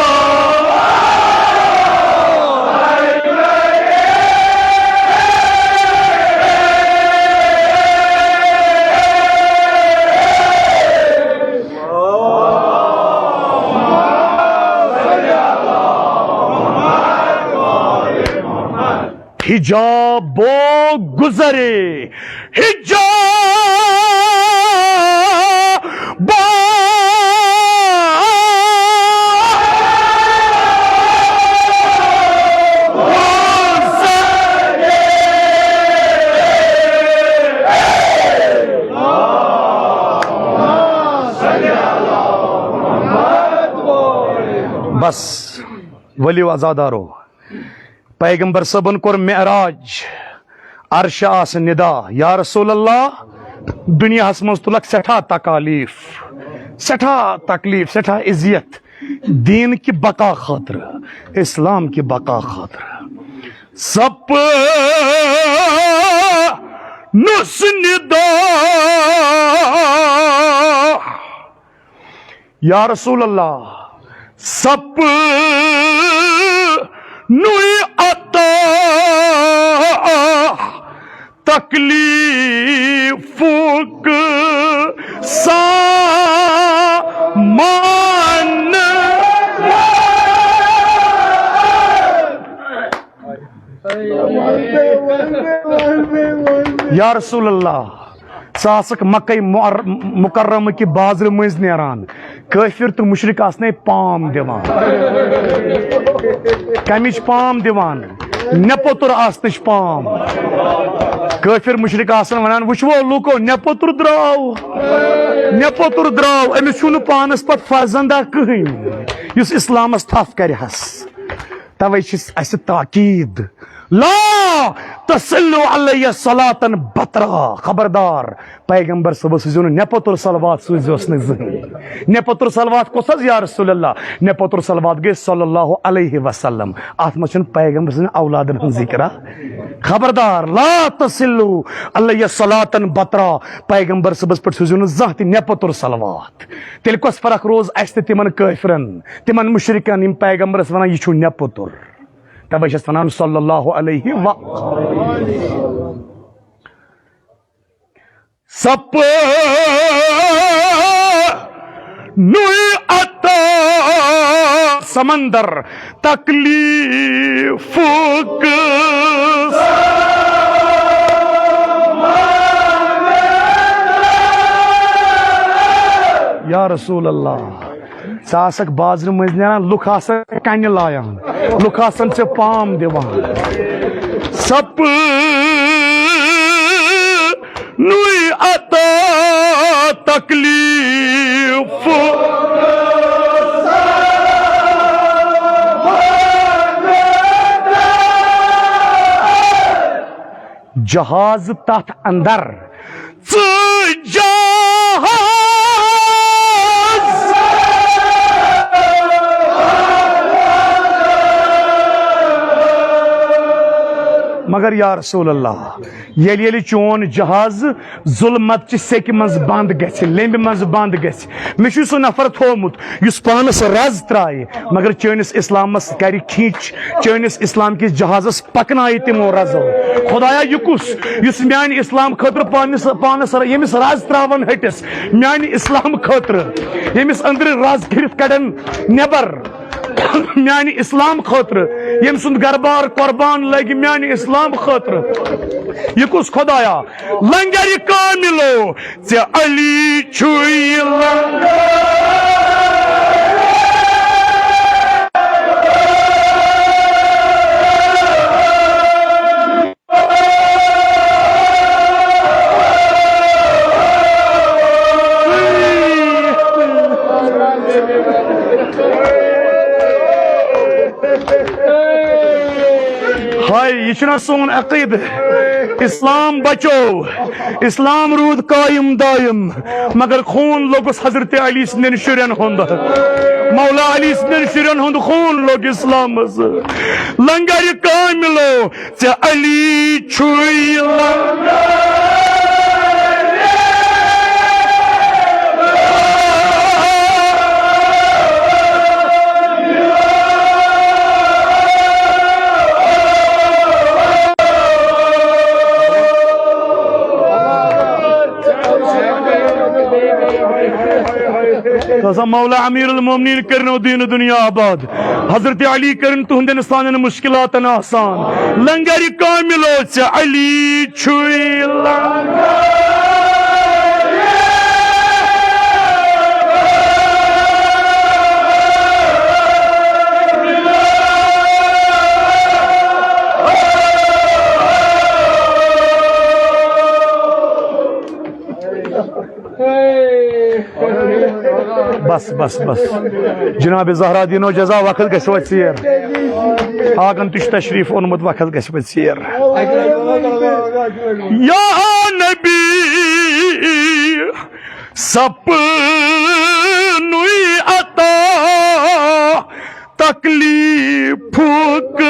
حجاب و گذرے، حجاب بس، ؤلِو عزادارو، پیغمبر صٲبن کوٚر معراج، عرشہِ آس ندا، یا رسول اللہ، دنیاہس منٛز تُلکھ سٮ۪ٹھاہ تکالیف، سٮ۪ٹھاہ تکلیف، سٮ۪ٹھاہ اذیت، دین کہِ بقا خٲطرٕ، اسلام کہِ بقا خٲطرٕ۔ سپنُس ندا، یا رسول اللہ، سپنُے عطا تکلیفُک سامان۔ یا رسول اللہ، ژٕ آسکھ مکہ معر-، مکرمہ کہِ بازرٕ مٔنٛزۍ نیران، کٲفِر تہٕ مُشرِک آسنے پام دِوان۔ کمِچ پام دِوان؟ نٮ۪پوٚتُر آسنٕچ پام۔ کٲفِر مُشرِک آسن ونان، وٕچھوو لوٗکو، نٮ۪پوٚتُر درٛاو، نٮ۪پوٚتُر درٛاو، أمِس چھُنہٕ پانس پتہٕ فرزندا کٕہٕنۍ، یُس اسلامس تھپھ کرِ ہس۔ توے چھِ اسہِ تاکید، لا تصلوا علی صلاة بترا، خبردار، پیغمبر صٲبس سوٗزِو نہٕ نٮ۪پوٚتُر صلوات، سوٗزۍزیوس نہٕ زٕہٕنۍ۔ نٮ۪پوٚتُر صلوات کۄس حظ یا رسول اللہ؟ نٮ۪پوٚتُر صلوات گٔے صلی اللہ علیہ وسلم۔ اتھ منٛز چھُنہٕ پیغمبر سٕنٛدٮ۪ن اولادن ہٕنٛز ذکرا۔ خبردار، لا تصلوا علی صلاة بترا، پیغمبر صٲبس پٮ۪ٹھ سوٗزِو نہٕ زانٛہہ تہِ نٮ۪پوٚتُر صلوات۔ تیٚلہِ کۄس فرق روز اسہِ تہٕ تِمن کٲفرن، تِمن مُشرِکن، یِم پیغمبرس ونان، یہِ چھُ نٮ۪پوٚتُر؟ توے چھِس ونان صلی اللہ علیہ و سپنُے عطا سمندر تکلیفُک۔ یا رسول اللہ، ژٕ آسکھ بازرٕ مٔنٛزۍ نیران، لُکھ آسن کنہِ لایان، لُکھ آسن ژےٚ پام دِوان۔ سپنُے عطا تکلیف۔ جہاز تتھ اندر، ژٕ جہاز۔ مگر یا رسول اللہ، ییٚلہِ، ییٚلہِ چون جہاز ظلمت چہِ سیٚکہِ منٛز بنٛد گژھِ، لیٚمبہِ منٛز بنٛد گژھِ، مےٚ چھُ سُہ نفر تھوٚومُت یُس پانس رز ترایہِ، مگر چٲنِس اسلامس کرِ کھینچ، چٲنِس اسلام کِس جہازس پکنایہِ تِمو رزو۔ خدایا، یہِ کُس، یُس میانہِ اسلام خٲطرٕ پانس، پانس، ییٚمِس رز تراون ہٹِس، میانہِ اسلام خٲطرٕ، ییٚمِس أنٛدرٕ رز کٔرِتھ کڑن نٮ۪بر، میانہِ اسلام خٲطرٕ، ییٚمہِ سُنٛد گربار قربان لگہِ میانہِ اسلام خٲطرٕ۔ یہِ کُس خدایا؟ لنگر کاملو، ژےٚ علی چھُے لنگر۔ ہاے، یہِ چھُنہ سون عقیدٕ۔ اسلام بچو، اسلام روٗد قٲیِم دٲیِم، مگر خوٗن لوٚگُس حضرت علی سٕنٛدٮ۪ن شُرٮ۪ن ہُنٛد۔ مولا علی سٕنٛدٮ۪ن شُرٮ۪ن ہُنٛد خوٗن لوٚگ اسلامس۔ لنگر کاملو، ژےٚ علی چھُے لنگر۔ تہٕ سا مولا امیر المومنین کٔرِنو دیٖن دُنیا آباد۔ حضرت علی کٔرِن تُہنٛدٮ۪ن سانٮ۪ن مُشکِلاتن آسان۔ لنگر کاملو، ژےٚ علی چھُے لنگر۔ بس، بس، بس۔ جناب زہرا دینو جزا، وقت گژھِ وۄنۍ ژیر۔ آگن تہِ چھُ تشریف اونمُت، وقت گژھِ وۄنۍ ژیر۔ یا نبی، سپنُے عطا تکلیفُک۔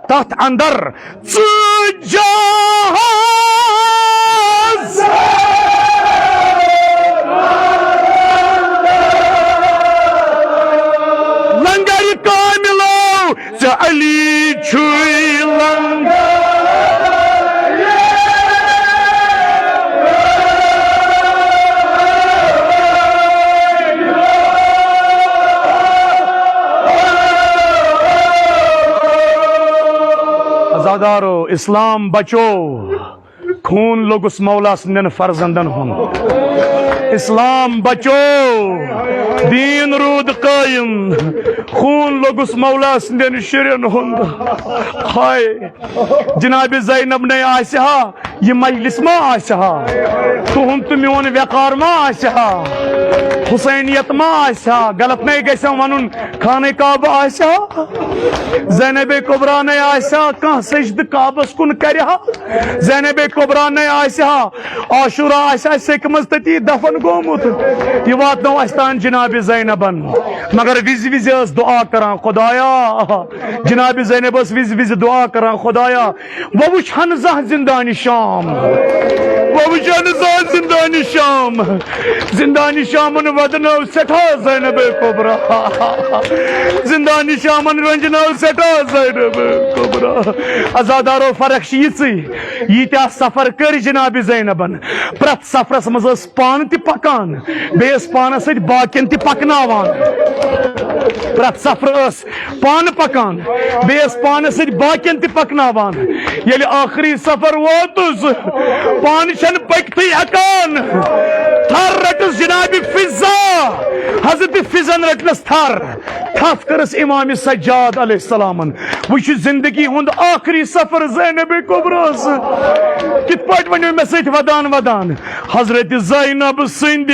تتھ اندر ژٕ جہاز۔ عزادارو، اسلام بچو، خوٗن لوٚگُس مولا سٕنٛدٮ۪ن فرزندن ہُنٛد۔ اسلام بچو، دیٖن روٗد قٲیِم، خوٗن لوٚگُس مولا سٕنٛدٮ۪ن شُرٮ۪ن ہُنٛد۔ ہاے، جناب زینب نے آسہِ ہا، یہِ مجلس ما آسہِ ہا، تُہُنٛد تہٕ میون وقار ما آسہِ ہا، حسینیت ما آسہِ ہا، غلط نے گژھِ ہا ونُن، خانہ کعبہ آسہِ ہا، زینب کبریٰ نے آسہِ ہا، کانٛہہ سجدٕ کعبس کُن کرِ ہا، زینب کبریٰ نے آسہِ ہا، عاشورہ آسہِ ہا سیٚکہِ منٛز تٔتی دفن گوٚمُت، یہِ واتنو اسہِ تام جناب زینبن۔ مگر وِزِ وِزِ ٲس دعا کران، خدایا، جناب زینب ٲس وِزِ وِزِ دعا کران، خدایا، وۄنۍ وٕچھ ہن زانٛہہ زندانی شام۔ وۄنۍ وٕچھ ہن زانٛہہ زندانی شام۔ زندانی شامن ودنٲو سٮ۪ٹھاہ زینب کبریٰ۔ زندانی شامن رنجنٲو سٮ۪ٹھاہ زینب کبریٰ۔ عزادارو، فرق چھِ یِژٕے۔ ییٖتیٛاہ سفر کٔرۍ جناب زینبن، پرٛٮ۪تھ سفرس منٛز ٲس پانہٕ تہِ پکان، بیٚیہِ ٲس پانس سۭتۍ باقین تہِ پکناوان۔ پرٛٮ۪تھ سفرٕ ٲس پانہٕ پکان، بیٚیہِ ٲس پانس سۭتۍ باقین تہِ پکناوان۔ ییٚلہِ ٲخری سفر ووتُس، پانہٕ چھنہٕ پٔکتھٕے ہٮ۪کان۔ تھر رٔٹٕس جناب فضہ، حضرت فضن رٔٹنس تھر۔ تھپھ کٔرٕس امام سجاد علیہ السلامن۔ وۄنۍ چھُ زندگی ہُنٛد ٲخری سفر زینب کبریٰ۔ کِتھ پٲٹھۍ ؤنِو مےٚ سۭتۍ ودان ودان؟ حضرت زینب سٕنٛدِ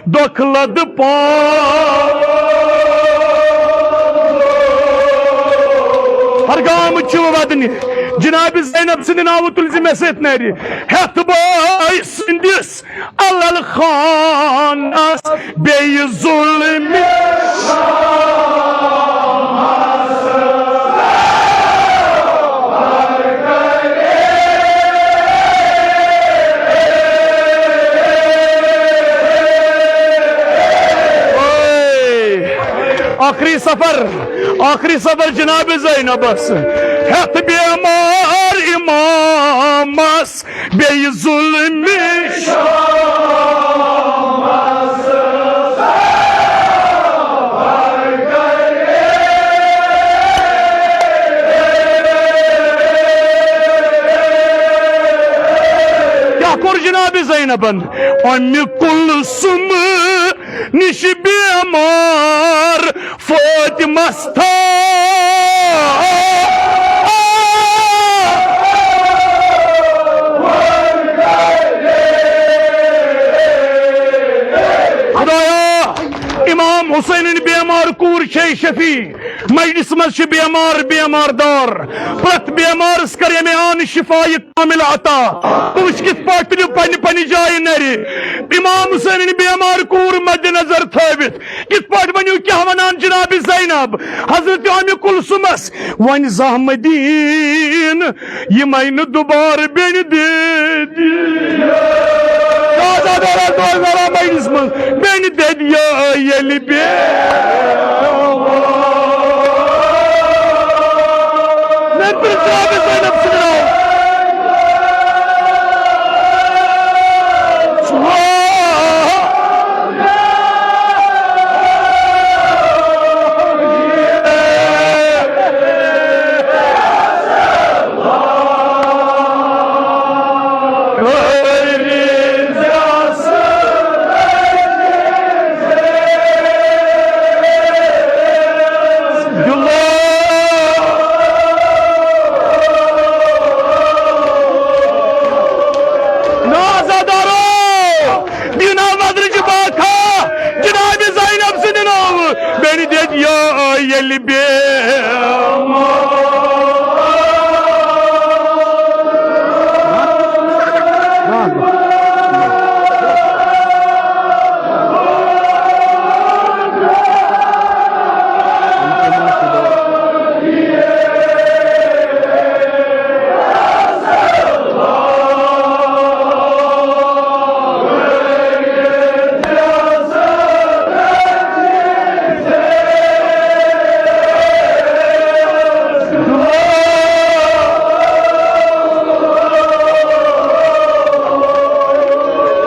دۄکھ لد پاو۔ ہر گام چھُ ودنہِ۔ جناب زینب سٕنٛدِ ناوٕ تُلۍ زِ مےٚ سۭتۍ نرِ۔ ہٮ۪تھ بٲے سٕنٛدِس الل خانس بیٚیہِ ظلمہِ۔ اوے، ٲخری سفر، ٲخری سفر جناب زینبس۔ ہٮ۪تھ بیمار امامس بیٚیہِ ظلمہِ شامس۔ کیٛاہ کوٚر جناب زینبن؟ امہِ کلثوم نِش بیمار فاطمس تھا۔ خدایا، امام حسینٕنۍ بیمار کوٗر چھے شفیع، مجلس منٛز چھِ بیمار بیمار دار، پرٛٮ۪تھ بیمارس کر ییٚمہِ آن شفایہِ کامل عطا۔ بہٕ وٕچھ کِتھ پٲٹھۍ تُلِو پننہِ پننہِ جایہِ نرِ۔ امام حسینٕنۍ بیمار کوٗر مد نظر تھٲوِتھ کِتھ پٲٹھۍ ؤنِو کیٛاہ ونان جناب زینب؟ حضرت ام کلثومس وۄنۍ زحمت دین یِمے نہٕ دُبارٕ بیٚنہِ دِتھ۔ آزاد آرام، آزاد آرام مجلس منٛز۔ بیٚنہِ دٔدۍ ییٚلہِ بیٚیہِ۔ مےٚ پرٛژھ جناب زینب سٕنٛدِ ناوٕ۔ نازدارو، دیٖنا ودرٕچ باکھا، جناب زینب سٕنٛدِ ناوٕ، بیٚنہِ دِتھ یا ییٚلہِ بیمار۔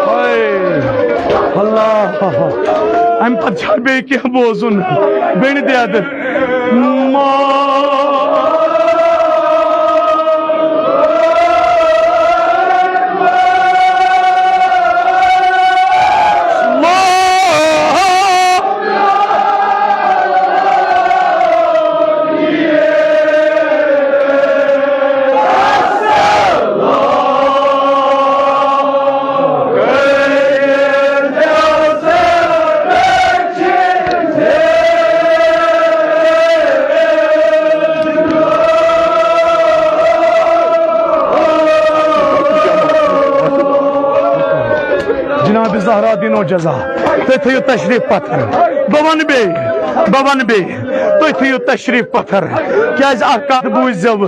ہاے اللہ، امہِ پتہٕ چھا بیٚیہِ کینٛہہ بوزُن؟ بیٚنہِ دٮ۪د۔ ما نو جزا۔ تُہۍ تھٲیِو تشریف پتھر۔ بہٕ وَنہٕ بیٚیہِ، بہٕ وَنہٕ بیٚیہِ، تُہۍ تھٲیِو تشریف پتھر۔ کیازِ اکھ کتھ بوٗززیو،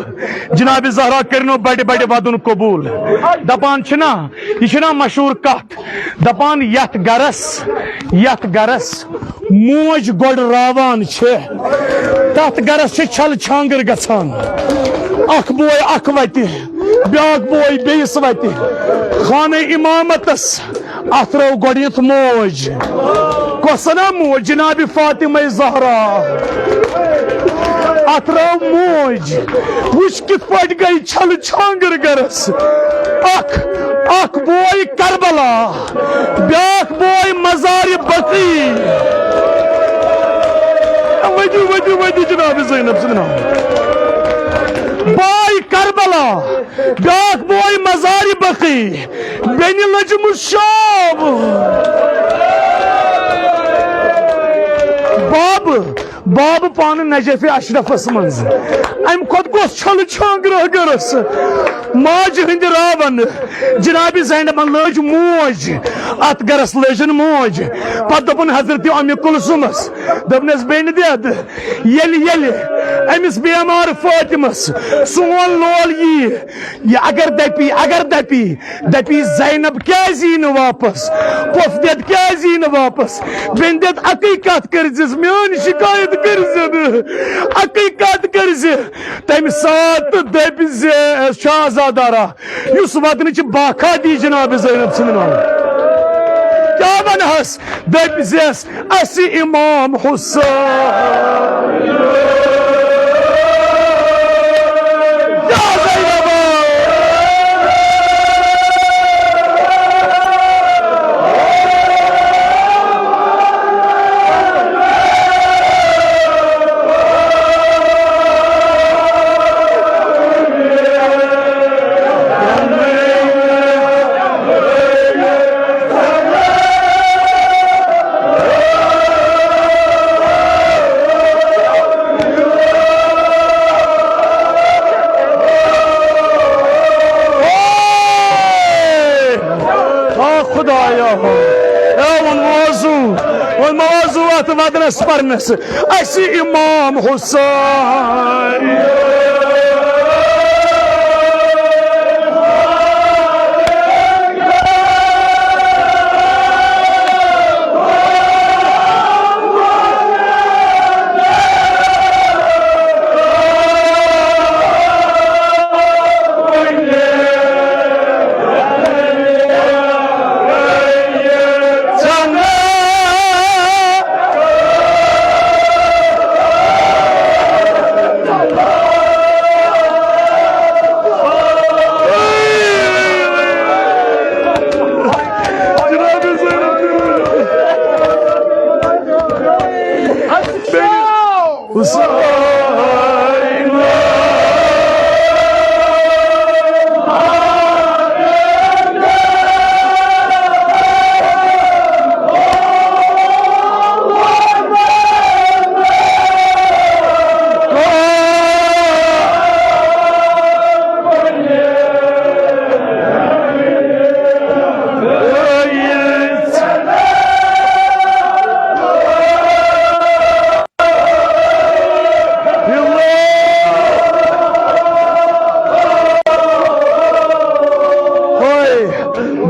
جناب زہرا کٔرنو بڑِ بڑِ ودُن قبول۔ دپان چھِنا، یہِ چھِنا مشہوٗر کتھ، دپان یتھ گرس، یتھ گرس موج گۄڈٕ راوان چھِ، تتھ گرس چھِ چھل چھانگر گژھان۔ اکھ بوے اکھ وتہِ، بیاکھ بوے بیٚیِس وتہِ۔ خانہ امامتس اتھ رٲو گۄڈٕنیتھ موج۔ کۄس نا موج؟ جناب فاطمہ زہرا۔ اتھ رٲو موج۔ وٕچھ کِتھ پٲٹھۍ گٔے چھلہٕ چھانگر گرس۔ اکھ، اکھ بوے کربلا، بیاکھ بوے مزار بقیع۔ ؤدِو، ؤدِو، ؤدِو جناب زینب سُنٛد ناو۔ بوے کربلا، بیاکھ بوے مزار بقیع، بیٚنہِ لٔجمٕژ شام۔ بابہٕ، بابہٕ پانہٕ نجف اشرفس منٛز۔ امہِ کھۄتہٕ گوٚژھ چھلہٕ چھانگرہ گرس۔ ماجہِ ہٕنٛدِ راون جناب زینبن لٲج موج، اتھ گرس لٲجن موج۔ پتہٕ دوٚپُن حضرت ام کلثومس، دوٚپنس، بیٚنہِ دٮ۪د، ییٚلہِ، ییٚلہِ أمِس بیمار فاطمس سون لول ییہِ، یہِ اگر دپی، اگر دپی، دپی زینب کیازِ یی نہٕ واپس؟ پۄپھ دٮ۪د کیازِ یی نہٕ واپس؟ بیٚنہِ دٮ۪د اکٕے کتھ کٔرزٮ۪س، میٲنۍ شکایت کٔرزِ نہٕ، اکٕے کتھ کٔرزِ۔ تمہِ ساتہٕ دپہِ زِ شاہزادارا، یُس ودنٕچ باکھا دی جناب زینب سٕنٛدِ ناوٕ۔ کیٛاہ ونہس؟ دٔپۍ زٮ۪س، اسہِ امام حسین۔ یا زینبا۔ آ خدایا، اے وۄنۍ موضوع، وۄنۍ موضوع اتھ ودنس پرنس۔ اسہِ امام حسین۔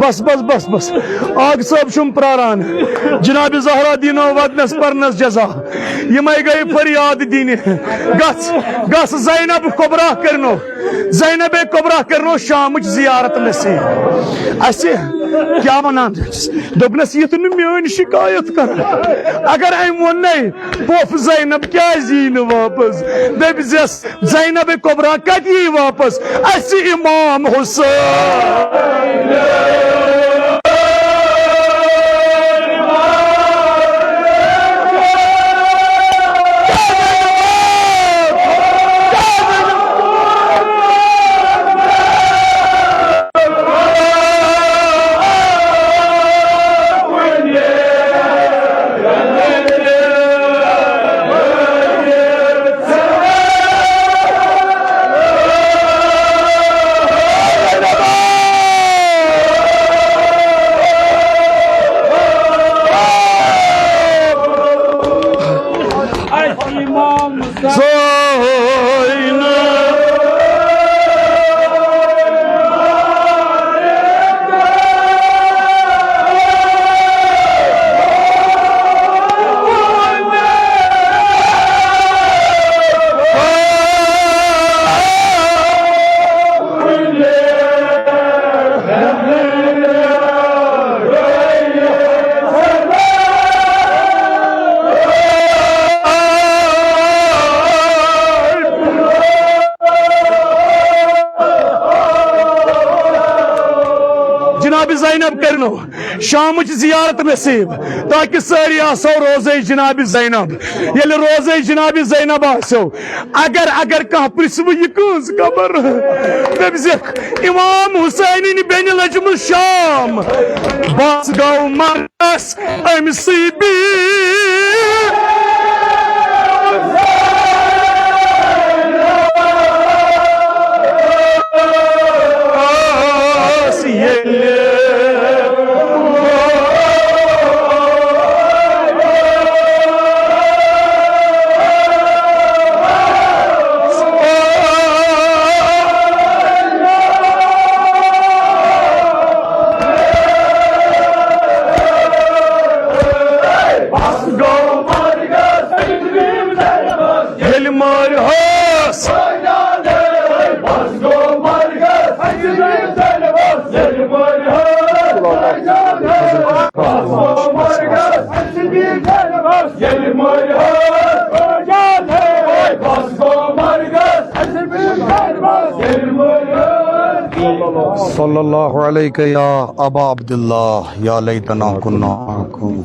بس، بس، بس، بس۔ آغا صٲب چھُم پراران۔ جناب زہرا دینو ودنس پرنس جزا۔ یِمے گٔے فریاد دِنہِ۔ گژھ، گژھ زینب کبریٰ کرنو۔ زینب کبریٰ کرنو شامٕچ زیارت نصیب۔ اسہِ کیٛاہ ونان چھِس؟ دوٚپنس، یِتھ نہٕ میٲنۍ شکایت کرن۔ اگر أمۍ ووٚن نے، پوٚپھ زینب کیازِ یی نہٕ واپس؟ دٔپۍ زٮ۪س، زینب کبریٰ کتہِ یی واپس؟ اسہِ امام حسین۔ زینب کرنو شامچ زیارت نصیب، تاکہ سٲری آسو روزے جناب زینب۔ ییٚلہِ روزے جناب زینب آسو، اگر، اگر کانٛہہ پرژھِ وۄنۍ یہِ کٕہٕنٛز قبر، دٔپزٮ۪کھ، امام حسینٕنۍ بیٚنہِ لٔجمٕژ شام، بس گوٚو مرگس أمۍ سٕے بیٚیِس ییٚلہِ۔ ییٚلہِ مٲرۍ ہٲس۔ صلی اللہ علیک یا ابا عبداللہ، یا لیتنا کنا معکم۔